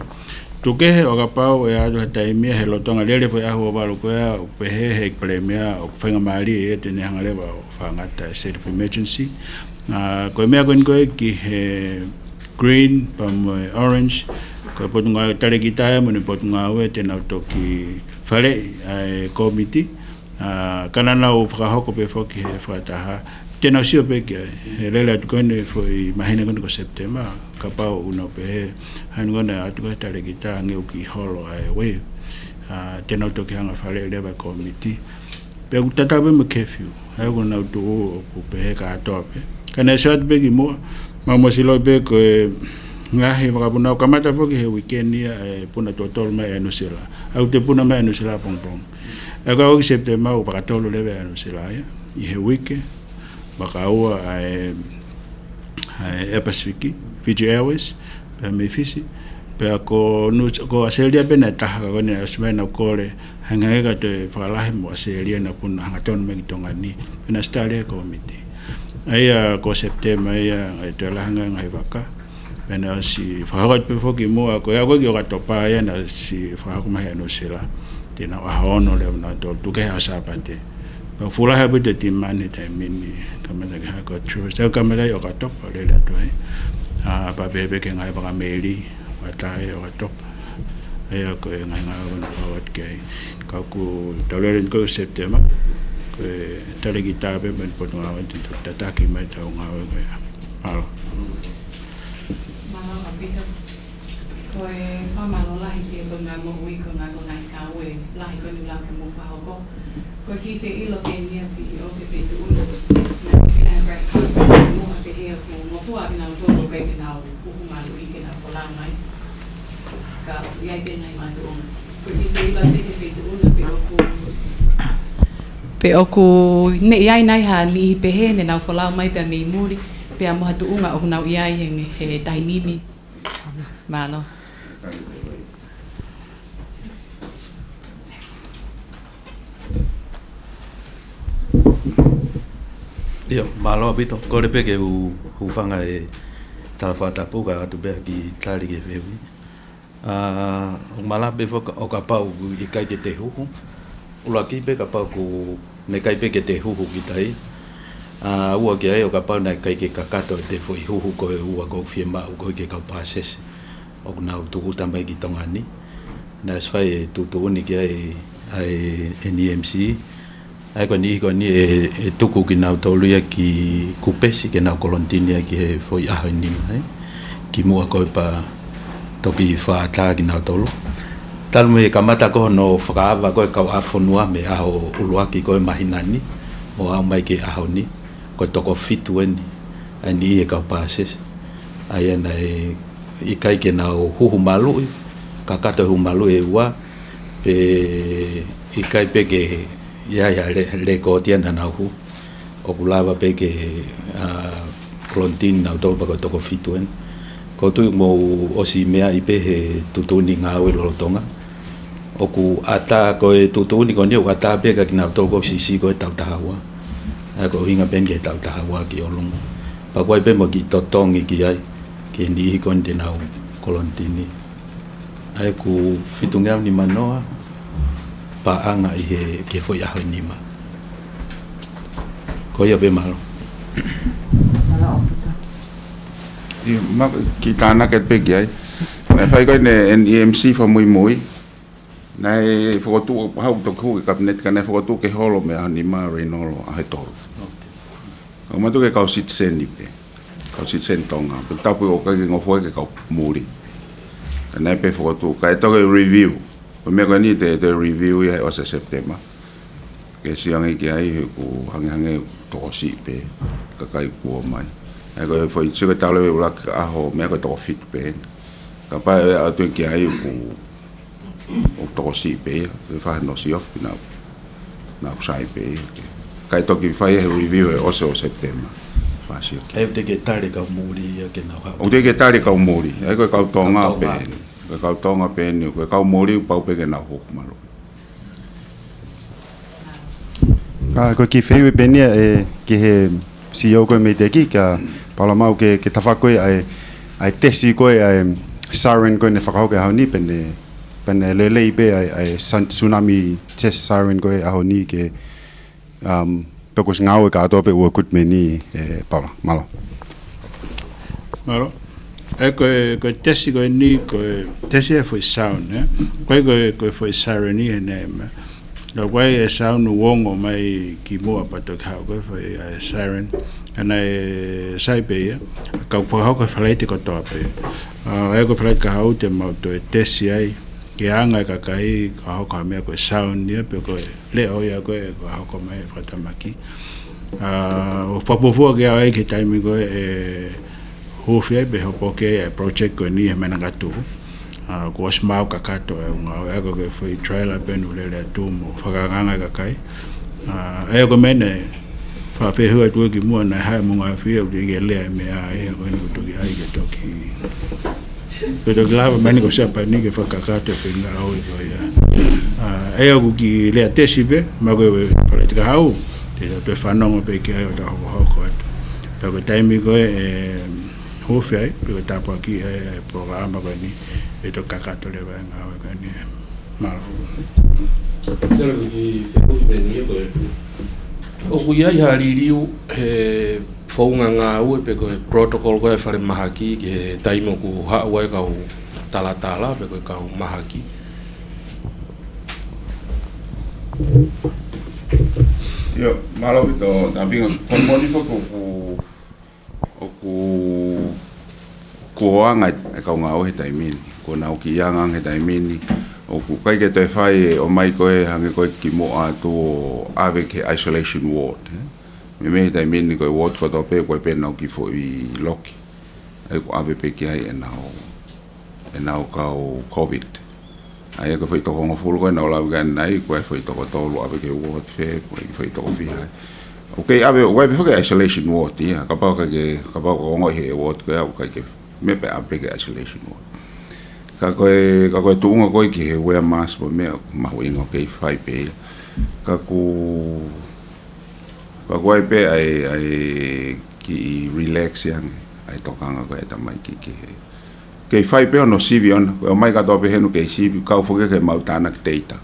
Tuku kehe ʻo kapau ʻe ʻi ai ha taimi ia he lolotonga lele foʻi ʻaho ua valu ko ia ʻoku pehē he ʻEiki Palēmia ʻoku faingamālie ia te ne hanga leva ʻo fakangata e state of emergency. ʻA, ko e meʻa ko eni ko ē ki he green pea mo e orange, ko e potungāue Talēkita ia mo ʻene potungāue te nau toki faleʻi ʻa e kōmiti. ʻA, ka naʻa nau fakahoko pē foki he fakataha, te nau sio pē ki ai. He lele atu ko eni foʻi māhina ko eni ko September, kapau ʻoku nau pehē, hangē ko ena atu ko ē Talēkita hangē ʻoku kiʻi holo ʻa e wave. ʻA, te nau toki hanga faleʻi leva e kōmiti. Pea ʻoku tatau pē mo e curfew. ʻA ia ʻoku nau tuʻu ʻoku pehē kātoa pē. Ka naʻe sio atu pē kimuʻa, mau masiʻi pē ko e ngaahi vakapuna ʻoku kamata foki he weekend ia e puna tuʻo tolu mai ʻa Nuʻusila. ʻA ia ʻoku toe puna mai ʻa Nuʻusila pongipongi. ʻA ia ko e ʻaho ki September ʻoku vakatolu leva ʻa Nuʻusila ia ʻi he uike. Vakaua ʻa e, ʻa e Air Pacific, Fiji Airways, pea mei Fisi. Pea ko Nu-, ko ʻAositelēlia pē naʻe taha, ka ko eni ʻosi mai naʻa ku kole, hangē ka toe fakalahi mo ʻAositelēlia naʻa ku na hangatonu mai ki Tonga ni. Pea naʻe ʻosi tali ʻe he kōmiti. ʻA ia ko Sepitema ia, ʻa e toe lahi ange ngaahi vaka. Pea naʻe ʻosi fakahoko atu pē foki muʻa, ko ia ko ē ki ʻOkatopa ia naʻe ʻosi fakahoko mai ʻe Nuʻu Sila. Te nau ʻaho ono leva naʻa nau tuku ki he ʻaho Sāpate. Pea fuʻu lahi ʻaupito e timani he taimi ni, kamata ki he hako tourist. Tau kamata ʻi ʻOkatopa, lele atu ai. ʻA, pea pehē pē ki he ngaahi vaka meli, ʻo ʻatā ʻi ʻOkatopa. ʻA ia ko e ngaahi ngāue naʻa nau ʻoatu ki ai. Ka ʻoku tau lele eni ko Sepitema, ko e talēkita pē mei he Potungāue te tau tataki mai ʻetau ngāue ko ia. Mālō. Mālō ʻaupito. Ko e fakamālō lahi ki he Potungāue Moʻui ko e ngaahi, ko e ngaahi ngāue lahi ko eni ʻoku lava ke mou fakahoko. Ko e kiʻi feʻiloaki eni ʻa e CEO ki he feituʻu na. Naʻe pehē ʻe Brad Parker, mo ha pehē ʻoku ngofua ʻa kinautolu ʻoku ʻikai ke nau huhu maluʻi ke nau folau mai. Ka ʻoku ʻi ai pē ngaahi makatuʻunga. Ko e kiʻi feʻiloaki ki he feituʻu na pe ʻoku, pe ʻoku ne ʻi ai nai ha niʻihi pehē ne nau folau mai pea mei muli, pea mo ha tuʻunga ʻoku nau ʻi ai he, he taimi ni. Mālō. ʻIo, mālō ʻaupito. Kole pē ke u hūfanga he tala fakatapu kae ʻatu pē ha kiʻi tali ki he fehuʻi. ʻA, ʻoku malava pē foki ʻo kapau ʻoku ʻikai ke te huhu. ʻUluaki pē kapau ʻoku ne ʻikai pē ke te huhu kita ai. ʻA, ua ki ai ʻo kapau naʻe ʻikai ke kakato ʻete foʻi huhu ko e ua ʻoku fiemaʻu ko ē ki he kau pāsese ʻoku nau tūʻuta mai ki Tonga ni. Naʻe ʻosi fai e tuʻutuʻuni ki ai ʻa e N E M C. ʻA ia ko e niʻihi ko eni ʻe, ʻe tuku kinautolu ia ki Kupesi ke nau kolonitini ia ki he foʻi ʻaho ʻe nima, ē. Kimuʻa ko ē pea toki fakaʻatā kinautolu. Talu mei he kamata ko hono fakaava ko ē kau ʻafunua mei he ʻaho ʻuluaki ko ē māhina ni, ʻo aʻu mai ki he ʻaho ni, ko e toko fitu eni ʻa e niʻihi e kau pāsese. ʻA ia naʻe ʻikai ke nau huhu maluʻi, kakato e huhu maluʻi ʻe ua, pe ʻikai pē ke ʻi ai ha le-, lekooti ia naʻa nau huhu. ʻOku lava pē ke, ʻa, kolonitini nautolu pea ko e toko fitu eni. ʻOku ou tui mou ʻosi meaʻi pē he tuʻutuʻuni ngāue lolotonga. ʻOku ʻatā ko e tuʻutuʻuni ko eni ʻoku ʻatā pē kia kinautolu ko ē siʻisiʻi ko ē taʻu taha ua. ʻA ia ko e ʻuhinga pē eni ki he taʻu taha ua ki ʻolunga. Pea ʻoku ʻi ai pē mo e kiʻi totongi ki ai, ki he niʻihi ko eni te nau kolonitini. ʻA ia ʻoku fitungeau nimanoa paʻanga ʻi he, ki he foʻi ʻaho ʻe nima. Ko ia pē, mālō. Mālō ʻaupito. ʻIo, ma kiʻi tānaki pē ki ai. Naʻe fai ko ē ʻe he N E M C fakamuimui. Naʻe fokotuʻu, haʻu toki hū ki he Kapineti ka naʻe fokotuʻu ke holo mei he ʻaho nima ʻo aʻu ki he tolu. ʻOku mātuʻaki kau sitiseni pē. Kau sitiseni Tonga. Pea tapu ʻoku ʻikai ke ngofua ki he kau muli. Ka naʻe pē fokotuʻu. Kae toki review. Ko e meʻa ko eni te, te review ia he ʻosi ʻa Sepitema. Ke sio ange ki ai he ʻoku hangehangē tokosiʻi pē kakai kuo ō mai. ʻA ia ko e foʻi sio ke tau lele ʻuluaki ʻaho meʻa ko e toko fitu pē. Kapau ʻe ʻatu ki ai ʻoku, ʻoku tokosiʻi pē ia. Ke fai hano siofi naʻa, naʻa ku sai pē ia. Kae toki fai he review he ʻosi ʻo Sepitema. Fai sio ki ai. ʻOku teʻeki ke tali kau muli ia ke nau haʻu. ʻOku teʻeki ke tali kau muli. ʻA ia ko e kau Tonga pē. Ko e kau Tonga pē eni. Ko e kau muli pau pē ke nau huhu maluʻi. Ka ko e kiʻi fehuʻi pē eni ia ʻe, ki he CEO ko ē mei Teki, ka Paula mau ke, ke tafa ko ē ʻa e, ʻa e tesi ko ē ʻa e siren ko ē ne fakahoko he ʻaho ni pe ne, pe ne lelei pē ʻa e, ʻa e sun-, tsunami test siren ko ē he ʻaho ni ke, um, pe kuo ʻosi ngāue kātoa pē ʻa e equipment ni, ē, Paula, mālō. Mālō. ʻA ia ko e, ko e tesi ko eni, ko e tesi ʻa e foʻi sound, ē. Ko e, ko e, ko e foʻi siren ʻi he name. Ka ko e sound ʻoku ongo mai kimuʻa pea toki haʻu ko e foʻi, ʻa e siren. Ka naʻe sai pē ia. Ka ʻoku fakahoko he Falaite kotoa pē. ʻA, ʻa ia ko e Falaite kahaʻu te mau toe tesi ai. Ki he anga e kakai, ka hoko ha meʻa ko e sound ia, pe ko e leʻo ia ko ē, ka hoko mai e fakatamaki. ʻA, ʻoku fakafuofua ke ʻalu ai ki he taimi ko ē ʻe huufi ai pe hopo ki ai e project ko eni he Manakatu. ʻA, kuo ʻosi maʻu kakato e ngāue, ʻa ia ko e foʻi trailer pē ʻoku lele atu mo fakaangaanga e kakai. ʻA, ʻa ia ko e meʻa naʻe Fakafehuʻi atu ki muʻa naʻe ʻi ai mo e ngaahi fie ʻoku teʻeki ke lea e meʻa ia ko eni ʻoku toki ʻai ke toki. Ko e toki lava mai eni ko Siapani ke fakakakato e feinga ʻo e ko ia. ʻA, ʻe ʻoku kiʻi lea tesi pē, ma ko e fale te ka hau, te tau toe fanongo pē ki ai ʻo tau hokohoko atu. Pea ko e taimi ko ē, ʻe, hūfi ai, pe ko e tāpuaki e, e polokalama ko eni, ʻe toki kakato leva e ngāue ko eni. Mālō. Tera ki te kuki peni ia ko e. ʻOku ʻi ai ha liliu he founga ngāue pe ko e protocol ko e falemahaki ki he taimi ʻoku haʻu ai kau talatala pe ko e kau mahaki. Ia, mālō ʻaupito, Tāpinga, ko e moʻoni foki ʻoku ʻoku, ʻoku anga e kau ngāue he taimi ni. Kuo nau kiʻi anga he taimi ni. ʻOku ʻikai ke toe fai e ʻomai ko ē hangē ko e kimuʻa atu ʻo ʻave ki he isolation ward, ē. Meimei he taimi ni ko e ward kotoa pē, ko e pē nau kiʻi foʻi loki. ʻA ia ʻoku ʻave pē ki ai ʻenau, ʻenau kau COVID. ʻA ia ko e foʻi toko hongofulu ko ē naʻa ku lave ki ai, ko e foʻi toko tolu ʻave ki he ward fē, ko e foʻi toko fiha. ʻOku kei ʻave, ʻoku ʻi ai pē foki e isolation ward ia, kapau ʻoku ke, kapau ʻoku ke ongoʻi he ward ko ē ʻoku ʻikai ke meʻa pē ʻave ki he isolation ward. Ka ko e, ka ko e tuʻunga ko ē ki he wear mask mo e meʻa, mahuʻinga ʻoku kei fai pē ia. Ka ʻoku, ka ʻoku ʻi ai pē ʻa e, ʻa e kiʻi relax ange ʻa e tokanga ko ē ʻa e tamaiki ki he kei fai pē hono sivi ʻona, ko e ʻomai kātoa pē henu kei sivi, kau foki ki he maʻu tānaki data.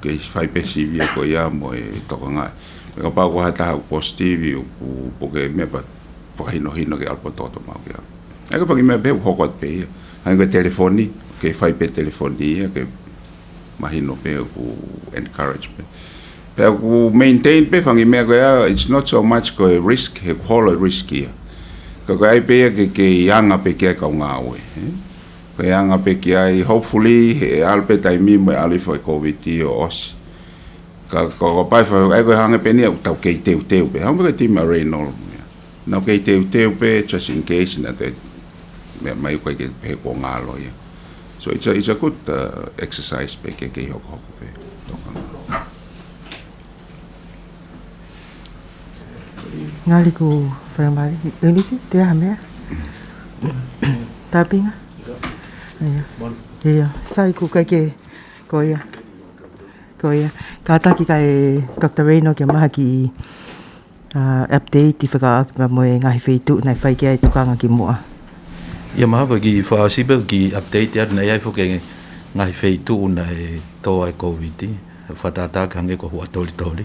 Kei fai pē sivi ʻa ko ia mo e tokanga. Pea kapau ko ha taha ʻoku positive, ʻoku, ʻoku ke meʻa pea fakahinohino ki he ʻalu poto to mau ki ai. ʻA ia ko e fanga meʻa pē ʻoku hoko atu pē ia. ʻA ia ko e telefoni, kei fai pē telefoni ia, ke mahino pē ʻoku encourage pē. Pea ʻoku maintain pē fanga meʻa ko ia, it's not so much ko e risk, he ʻoku holo e risk ia. Ka ko e ʻai pē ia ke, ke anga pē ki ai kau ngāue, ē? Ke anga pē ki ai, hopefully, he ʻalu pē taimi mo e ʻalu hifo e COVID ʻo ʻosi. Ka, ka, ka pai fa, ʻa ia ko e hangē pē eni ʻoku tau kei teuteu pē. Hangē pē ko e timi ʻa Raynold ia. Nau kei teuteu pē, just in case, naʻa te meʻa mai ko ē ke pehē kuo ngalo ia. So it's a, it's a good, uh, exercise pē ke, ke hokohoko pē. Tokanga. Ngali ku fakamali. ʻInisi, te aha meʻa? Tāpinga? Ia. Ia. Sai ʻoku ʻikai ke, ko ia. Ko ia. Kātaki kae Doctor Raynold ke ʻomai ha kiʻi ʻa, update ʻi fekauʻaki pea mo e ngaahi feituʻu naʻe fai ki ai e tokanga kimuʻa. Ia mahalo ko e kiʻi fakaʻosi pē kiʻi update atu naʻe ʻi ai foki e ngaahi feituʻu naʻe tō ai e COVID. Fakatātā ki hangē ko Huʻatolitoli.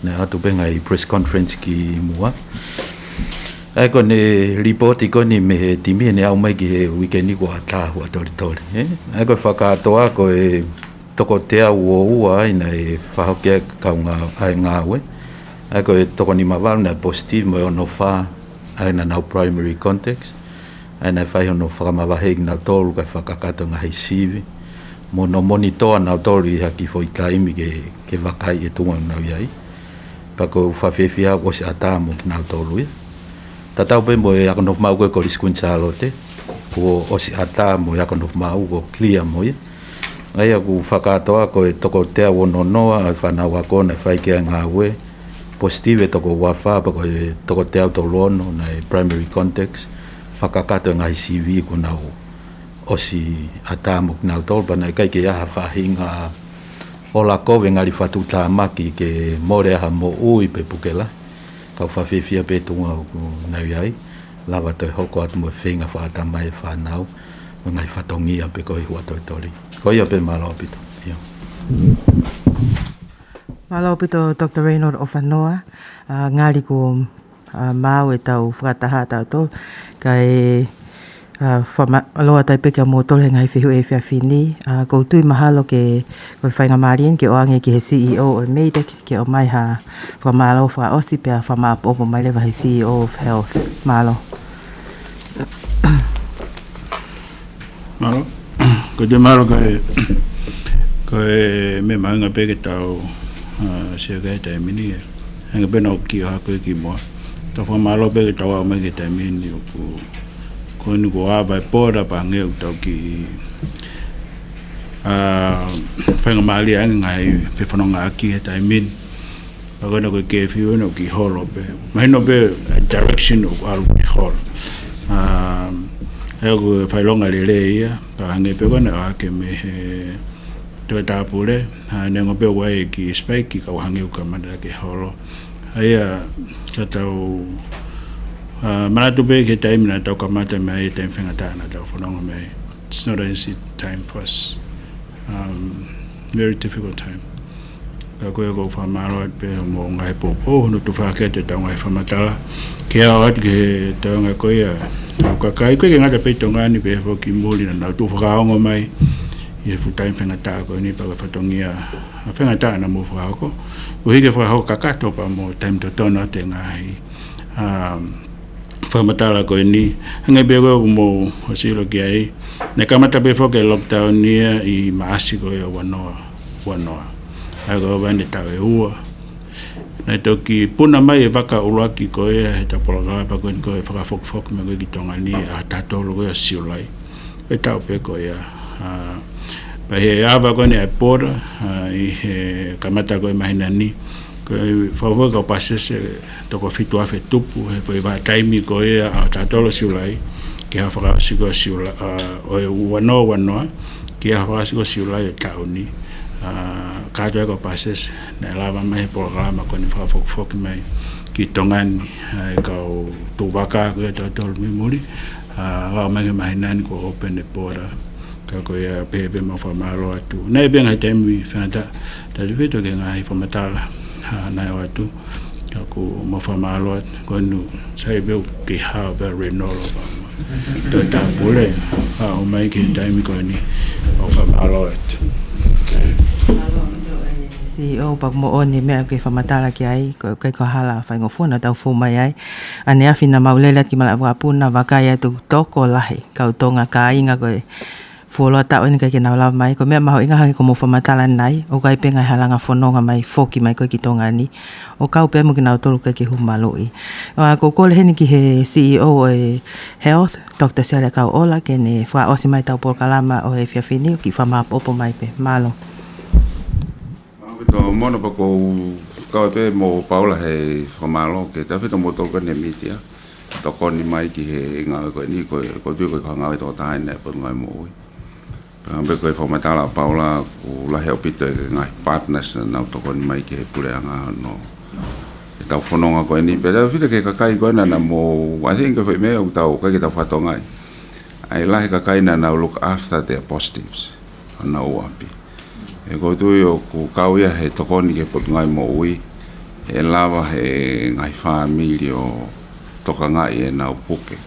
Naʻe ʻoatu pē ngaahi press conference kimuʻa. ʻA ia ko ʻene lipooti ko eni mei he timi naʻe ʻomai ki he uike ni kuo ʻatā Huʻatolitoli, ē? ʻA ia ko e fakakātoa ko e toko teau ua ai naʻe fakahoko ki ai e kau ngā-, ʻa e ngāue. ʻA ia ko e toko nima valu naʻe positive mo e ono fā ʻa ia naʻa nau primary contacts. ʻA ia naʻe fai hono fakamavaheʻi kinautolu kae fakakakato e ngaahi sivi. Mo hono monitor ʻa nautolu ʻi ha kiʻi foʻi taimi ke, ke vakai e tuʻunga ʻoku nau ʻi ai. Pea ʻoku fakafiefia ʻoku ʻosi ʻatā mo kinautolu ia. Tatau pē mo e ako nofo maʻu ko ē Kolisi Kuini Sālote, kuo ʻosi ʻatā mo e ako nofo maʻu kuo clear mo ia. ʻA ia ʻoku fakakātoa ko e toko teau ono noa ʻa e fānau ako naʻe fai ki ai e ngāue, positive e toko ua fā, pea ko e toko teau tolu ono naʻe primary contacts, fakakakato e ngaahi sivi kuo nau ʻosi ʻatā mo kinautolu, pea naʻe ʻikai ke ʻi ai ha faʻahinga ʻo lakovi e ngali fakatuʻutāmaki ke mole ai ha moʻui pe puke lahi. Ka ʻoku fakafiefia pē e tuʻunga ʻoku nau ʻi ai, lava toe hoko atu mo e feinga fakaʻatamai e fānau, mo e ngaahi fatongia pē ko ē ʻi Huʻatolitoli. Ko ia pē, mālō ʻaupito. Ia. Mālō ʻaupito Doctor Raynold ʻOfanoa, ʻa, ngali kuo, ʻa, maau ʻetau fakataha ʻatautolu, kae, ʻa, fakamālō atu ai pē kia moutolu he ngaahi fehuʻi he efiafi ni, ʻa, ʻoku ou tui mahalo ke, ko e faingamālie eni ke ʻoange ki he C E O ʻo e MEIDECC, ke ʻomai ha fakamālō fakaʻosi pea fakamāʻopoʻopo mai leva he C E O of Health. Mālō. Mālō. Ko te mālō ko e, ko e meʻa mahuʻinga pē ke tau, ʻa, sio ki ai he taimi ni, ē. Hangē pē naʻa ku kiʻi ʻohake ko ē kimuʻa. Tau fakamālō pē ke tau aʻu mai ki he taimi ni ʻoku, ko eni kuo ava e pō pea hangē ʻoku tau kiʻi, ʻa, faingamālie ange ngaahi fefonongaʻaki he taimi ni. Pea ko ena ko e curfew ena ʻoku ki holo pē. Mahino pē ʻa e direction ʻoku ʻalu ki holo. Um, ʻa ia ko e fakaʻilonga lelei ia, pea hangē pē ko ena ʻoku ʻohake mei he Tohi Tapu Pule, ʻa, neongo pē ʻoku ʻi ai e kiʻi spike, ka ʻoku hangē ʻoku kamata ke holo. ʻA ia, ka tau, ʻa, manatu pē ki he taimi naʻa tau kamata mei ai, taimi faingataʻa naʻa tau fononga mei ai. It's not an easy time for us. Um, very difficult time. Ka ko ia ʻoku ou fakamālō atu pē hoʻomou ngaahi poupou, hono tuʻu fakahā atu ʻetau ngaahi fakamatala. Ke ʻoatu ki he taunga ko ia, tau kakai, ʻikai ke ngata pē ʻi Tonga ni pea foki ki muli naʻa nau tuʻu fakaongo mai ʻi he fuʻu taimi faingataʻa ko eni pea ko e fatongia ʻa e faingataʻa naʻa mou fakahoko. ʻUhi ke fakahoko kakato pea mo e taimi totonu atu e ngaahi, um, fakamatala ko eni. Hangē pē ko ʻoku mou ʻosi ʻilo ki ai, naʻe kamata pē foki e lockdown ia ʻi Maʻasi ko ia ua noa, ua noa. ʻA ia ko e ʻova eni e taʻu ʻe ua. Naʻe toki puna mai e vaka ʻuluaki ko ia heʻetau polokalama ko eni ko e fakafokifoki mai ko ē ki Tonga ni ʻaho taha tolu ko ia Siulai. Ko e taʻu pē ko ia, ʻa, pea ʻi he ava ko eni ʻa e border, ʻa, ʻi he kamata ko ē māhina ni, ko e fakafoki e kau pāsese toko fitu afe tupu, he foʻi vahaʻa taimi ko ia ʻaho taha tolu Siulai, ki he ʻaho fakaʻosi ko ia Siulai, ʻa, ʻo e ua noa ua noa, ki he ʻaho fakaʻosi ko ia Siulai ʻo e taʻu ni. ʻA, kātoa e kau pāsese naʻe lava mai he polokalama ko eni fakafokifoki mai ki Tonga ni, ʻa, e kau tuʻu vaka ko ia ʻe toko tolu mei muli, ʻa, ʻo aʻu mai ki he māhina ni kuo open e border. Ka ko ia pē, pea mau fakamālō atu. Naʻe ʻi ai pē ngaahi taimi faingataʻa, tautefito ki he ngaahi fakamatala, ʻa, naʻe ʻoatu. Ka ʻoku mau fakamālō atu, ko eni sai pē ʻoku kei hao pē Renolo pea mo Tohi Tapu Pule, ʻa, ʻomai ki he taimi ko eni, mau fakamālō atu. CEO, pea ʻoku moʻoni e meʻa ʻoku ke fakamatala ki ai, ko e, ʻikai ko ha hala faingofua naʻa tau fou mai ai. ʻAneafi naʻa mau lele atu ki malaʻe vakapuna, vakai atu tokolahi kau Tonga kāinga ko e fuoloa taʻu eni ʻikai ke nau lava mai. Ko e meʻa mahuʻinga hangē ko hoʻomou fakamatala ni, ʻoku ʻi ai pē ngaahi halanga fononga mai foki mai ko ē ki Tonga ni, ʻo kau pē mo kinautolu ʻikai ke hū maluʻi. ʻA, ʻoku ou kole heni ki he CEO ʻo e Health, Doctor Siale ʻAkauʻola, ke ne fakaʻosi mai ʻetau polokalama ʻo e efiafi ni, ʻo kiʻi fakamāʻopoʻopo mai pē. Mālō. Mālō ʻaupito Mono, pea ʻoku ou kau atu mo Paula he fakamālō ki he tautefito kimoutolu ko eni he mītia tokoni mai ki he ngāue ko eni, ko e, ʻoku ou tui ko e ngāue toko taha eni ʻa e Potungāue Moʻui. Pea hangē pē ko e fakamatala ʻa Paula, ʻoku lahi ʻaupito e ngaahi partners naʻa nau tokoni mai ki he puleʻanga hono, ʻetau fononga ko eni. Pea tautefito ki he kakai ko ena naʻa mou, I think ko e foʻi meʻa ʻoku tau, ʻikai ke tau fakatonga ai, ʻa e lahi e kakai naʻa nau look after their positives, honau ʻapi. He ʻoku ou tui ʻoku kau ia he tokoni ki he Potungāue Moʻui, he lava he ngaahi fāmili ʻo tokangaʻi ʻenau puke,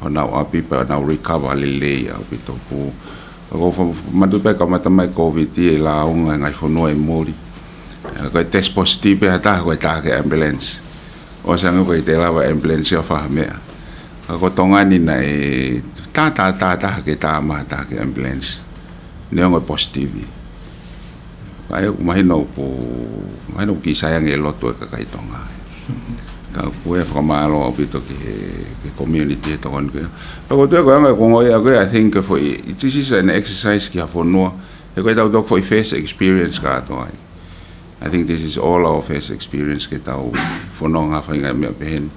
honau ʻapi pea nau recover lelei ʻaupito. Ko, ko fa-, manatu pē kamata mai COVID ʻi he lāunga he ngaahi fonua ʻi muli, ʻa, ko e test positive pē ha taha ko e tā ki he ambulance. ʻOsi ange ko e ʻikai te lava e ambulance ʻo fai ha meʻa. Ka ko Tonga ni naʻe tā, tā, tā, tā hake, tā mai ha taha ki he ambulance, neongo e positive. Ka ʻoku mahino ʻoku, mahino ʻoku kiʻi sai ange e loto e kakai Tonga. Ka ʻoku ou fakamālō ʻaupito ki he, ki he community he tokoni ko ia. Ka ʻoku ou tui ko e anga e konga ia ko ē, I think ko e foʻi, this is an exercise ki ha fonua. He ko ʻetau toki foʻi first experience kātoa eni. I think this is all our first experience ke tau fononga fai ngaahi meʻa pehē ni.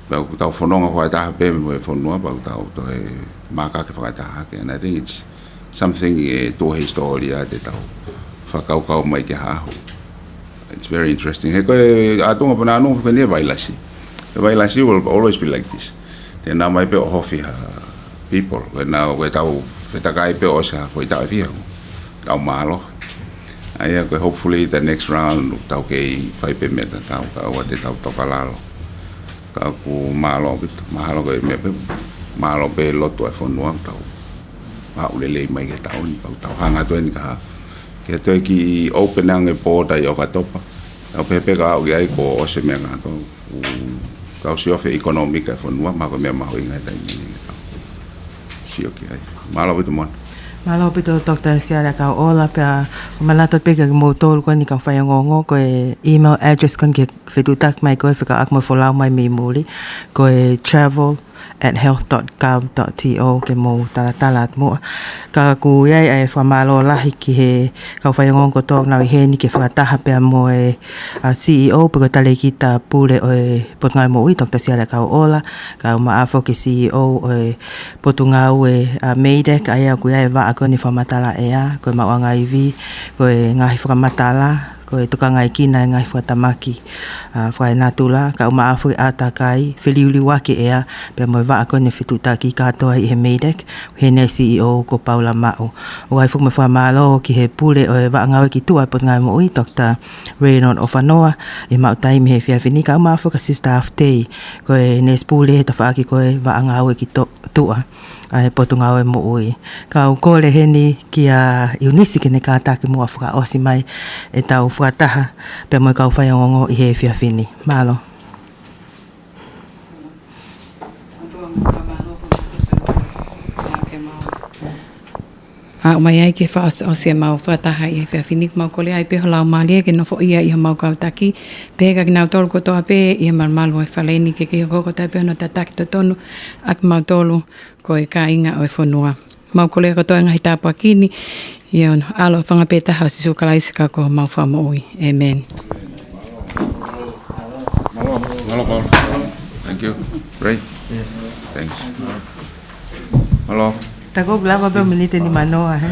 Pea ʻoku tau fononga fakataha pē mo e fonua, pea ʻoku tau toe mākaki fakataha hake. And I think it's something ʻe tuʻu he hisitōlia te tau fakakaukau mai ki ai ha ʻaho. It's very interesting. He ko e ʻatunga pē naʻa nau fai ni e vailasi. The vailasi will always be like this. Te nau ō mai pē ʻo ʻohofi ha people. Ko ʻenau, ko ʻetau fetakai pē ʻosi ha foʻi taʻu ʻe fiha, tau mālohi. ʻA ia ko e hopefully the next round, tau kei fai pē meʻa tatau, kae ʻoua te tau toka lalo. Ka ʻoku mālō ʻaupito, mahalo ko e meʻa pē, mālō pē lotu ʻa e fonua, tau haʻu lelei mai ki he taʻu ni, pea tau hanga atu eni ka, ke toe kiʻi open ange e border ʻi ʻOkatopa. Tau pehē pē ka aʻu ki ai kuo ʻosi e meʻa kātoa. ʻOku tau sio he economic ʻa e fonua, mahalo ko e meʻa mahuʻinga he taimi ni ke tau sio ki ai. Mālō ʻaupito Mono. Mālō ʻaupito Doctor Siale ʻAkauʻola, pea manatu pē kiate kimoutolu ko eni kau faiongoongo, ko e email address ko eni ke fetuʻutaki mai ko ē fekauʻaki mo e folau mai mei muli, ko e travel at health dot gov dot to ke mou talatala atu muʻa. Ka ʻoku ʻi ai ʻa e fakamālō lahi ki he kau faiongoongo kotoa ʻoku nau ʻi heni ke fakataha pea mo e, ʻa, C E O pe ko e talēkita pule ʻo e Potungāue Moʻui, Doctor Siale Kauʻola, kae ʻumaʻā foki e C E O ʻo e Potungāue, ʻa, MEIDECC, ʻa ia ʻoku ʻi ai e vaʻa ko eni fakamatala ʻea, ko e maʻuʻanga ivi, ko e ngaahi fakamatala, ko e tokangaekina e ngaahi fakatamaki, ʻa, fakaenatula, kae ʻumaʻā foki e ʻātakai, feliuliuaki ʻea, pea mo e vaʻa ko eni fetuʻutaki kātoa ʻi he MEIDECC, ʻi he ʻene C E O ko Paula Maʻu. ʻOku ʻi ai foki mo e fakamālō ki he pule ʻo e Vaʻa Ngāue ki Tuʻa ʻo e Potungāue Moʻui, Doctor Raynold ʻOfanoa, ʻi he maʻu taimi he efiafi ni, kae ʻumaʻā foki ʻa Sister Afutei, ko e nesi pule he tafaʻaki ko e Vaʻa Ngāue ki To-, Tuʻa ʻa e Potungāue Moʻui. Kau kole heni kia ʻIunisi ke ne kātaki muʻa fakaʻosi mai ʻetau fakataha pea mo e kau faiongoongo ʻi he efiafi ni. Mālō. Aʻu mai ai ke fakaʻosi ʻemau fakataha ʻi he efiafi ni, mau kole ai pē ho Laumālie ke nofoʻia ʻi homau kau taki, pehē kia kinautolu kotoa pē ʻi he malumalu ʻo e fale ni, ke kei hoko ʻo tataki pē hono tataki totonu ʻa kimautolu ko e kāinga ʻo e fonua. Mau kole kotoa e ngaahi tāpuaki ni ʻi he ʻaloʻofa pē taha ʻo Sīsū Kalaisi ko homau Fakamoʻui. ʻĒmeni. Mālō, Paula. Thank you. Ray. Thanks. Mālō. Taku ʻoku lava pē ʻa e miniti nimanoa, hē?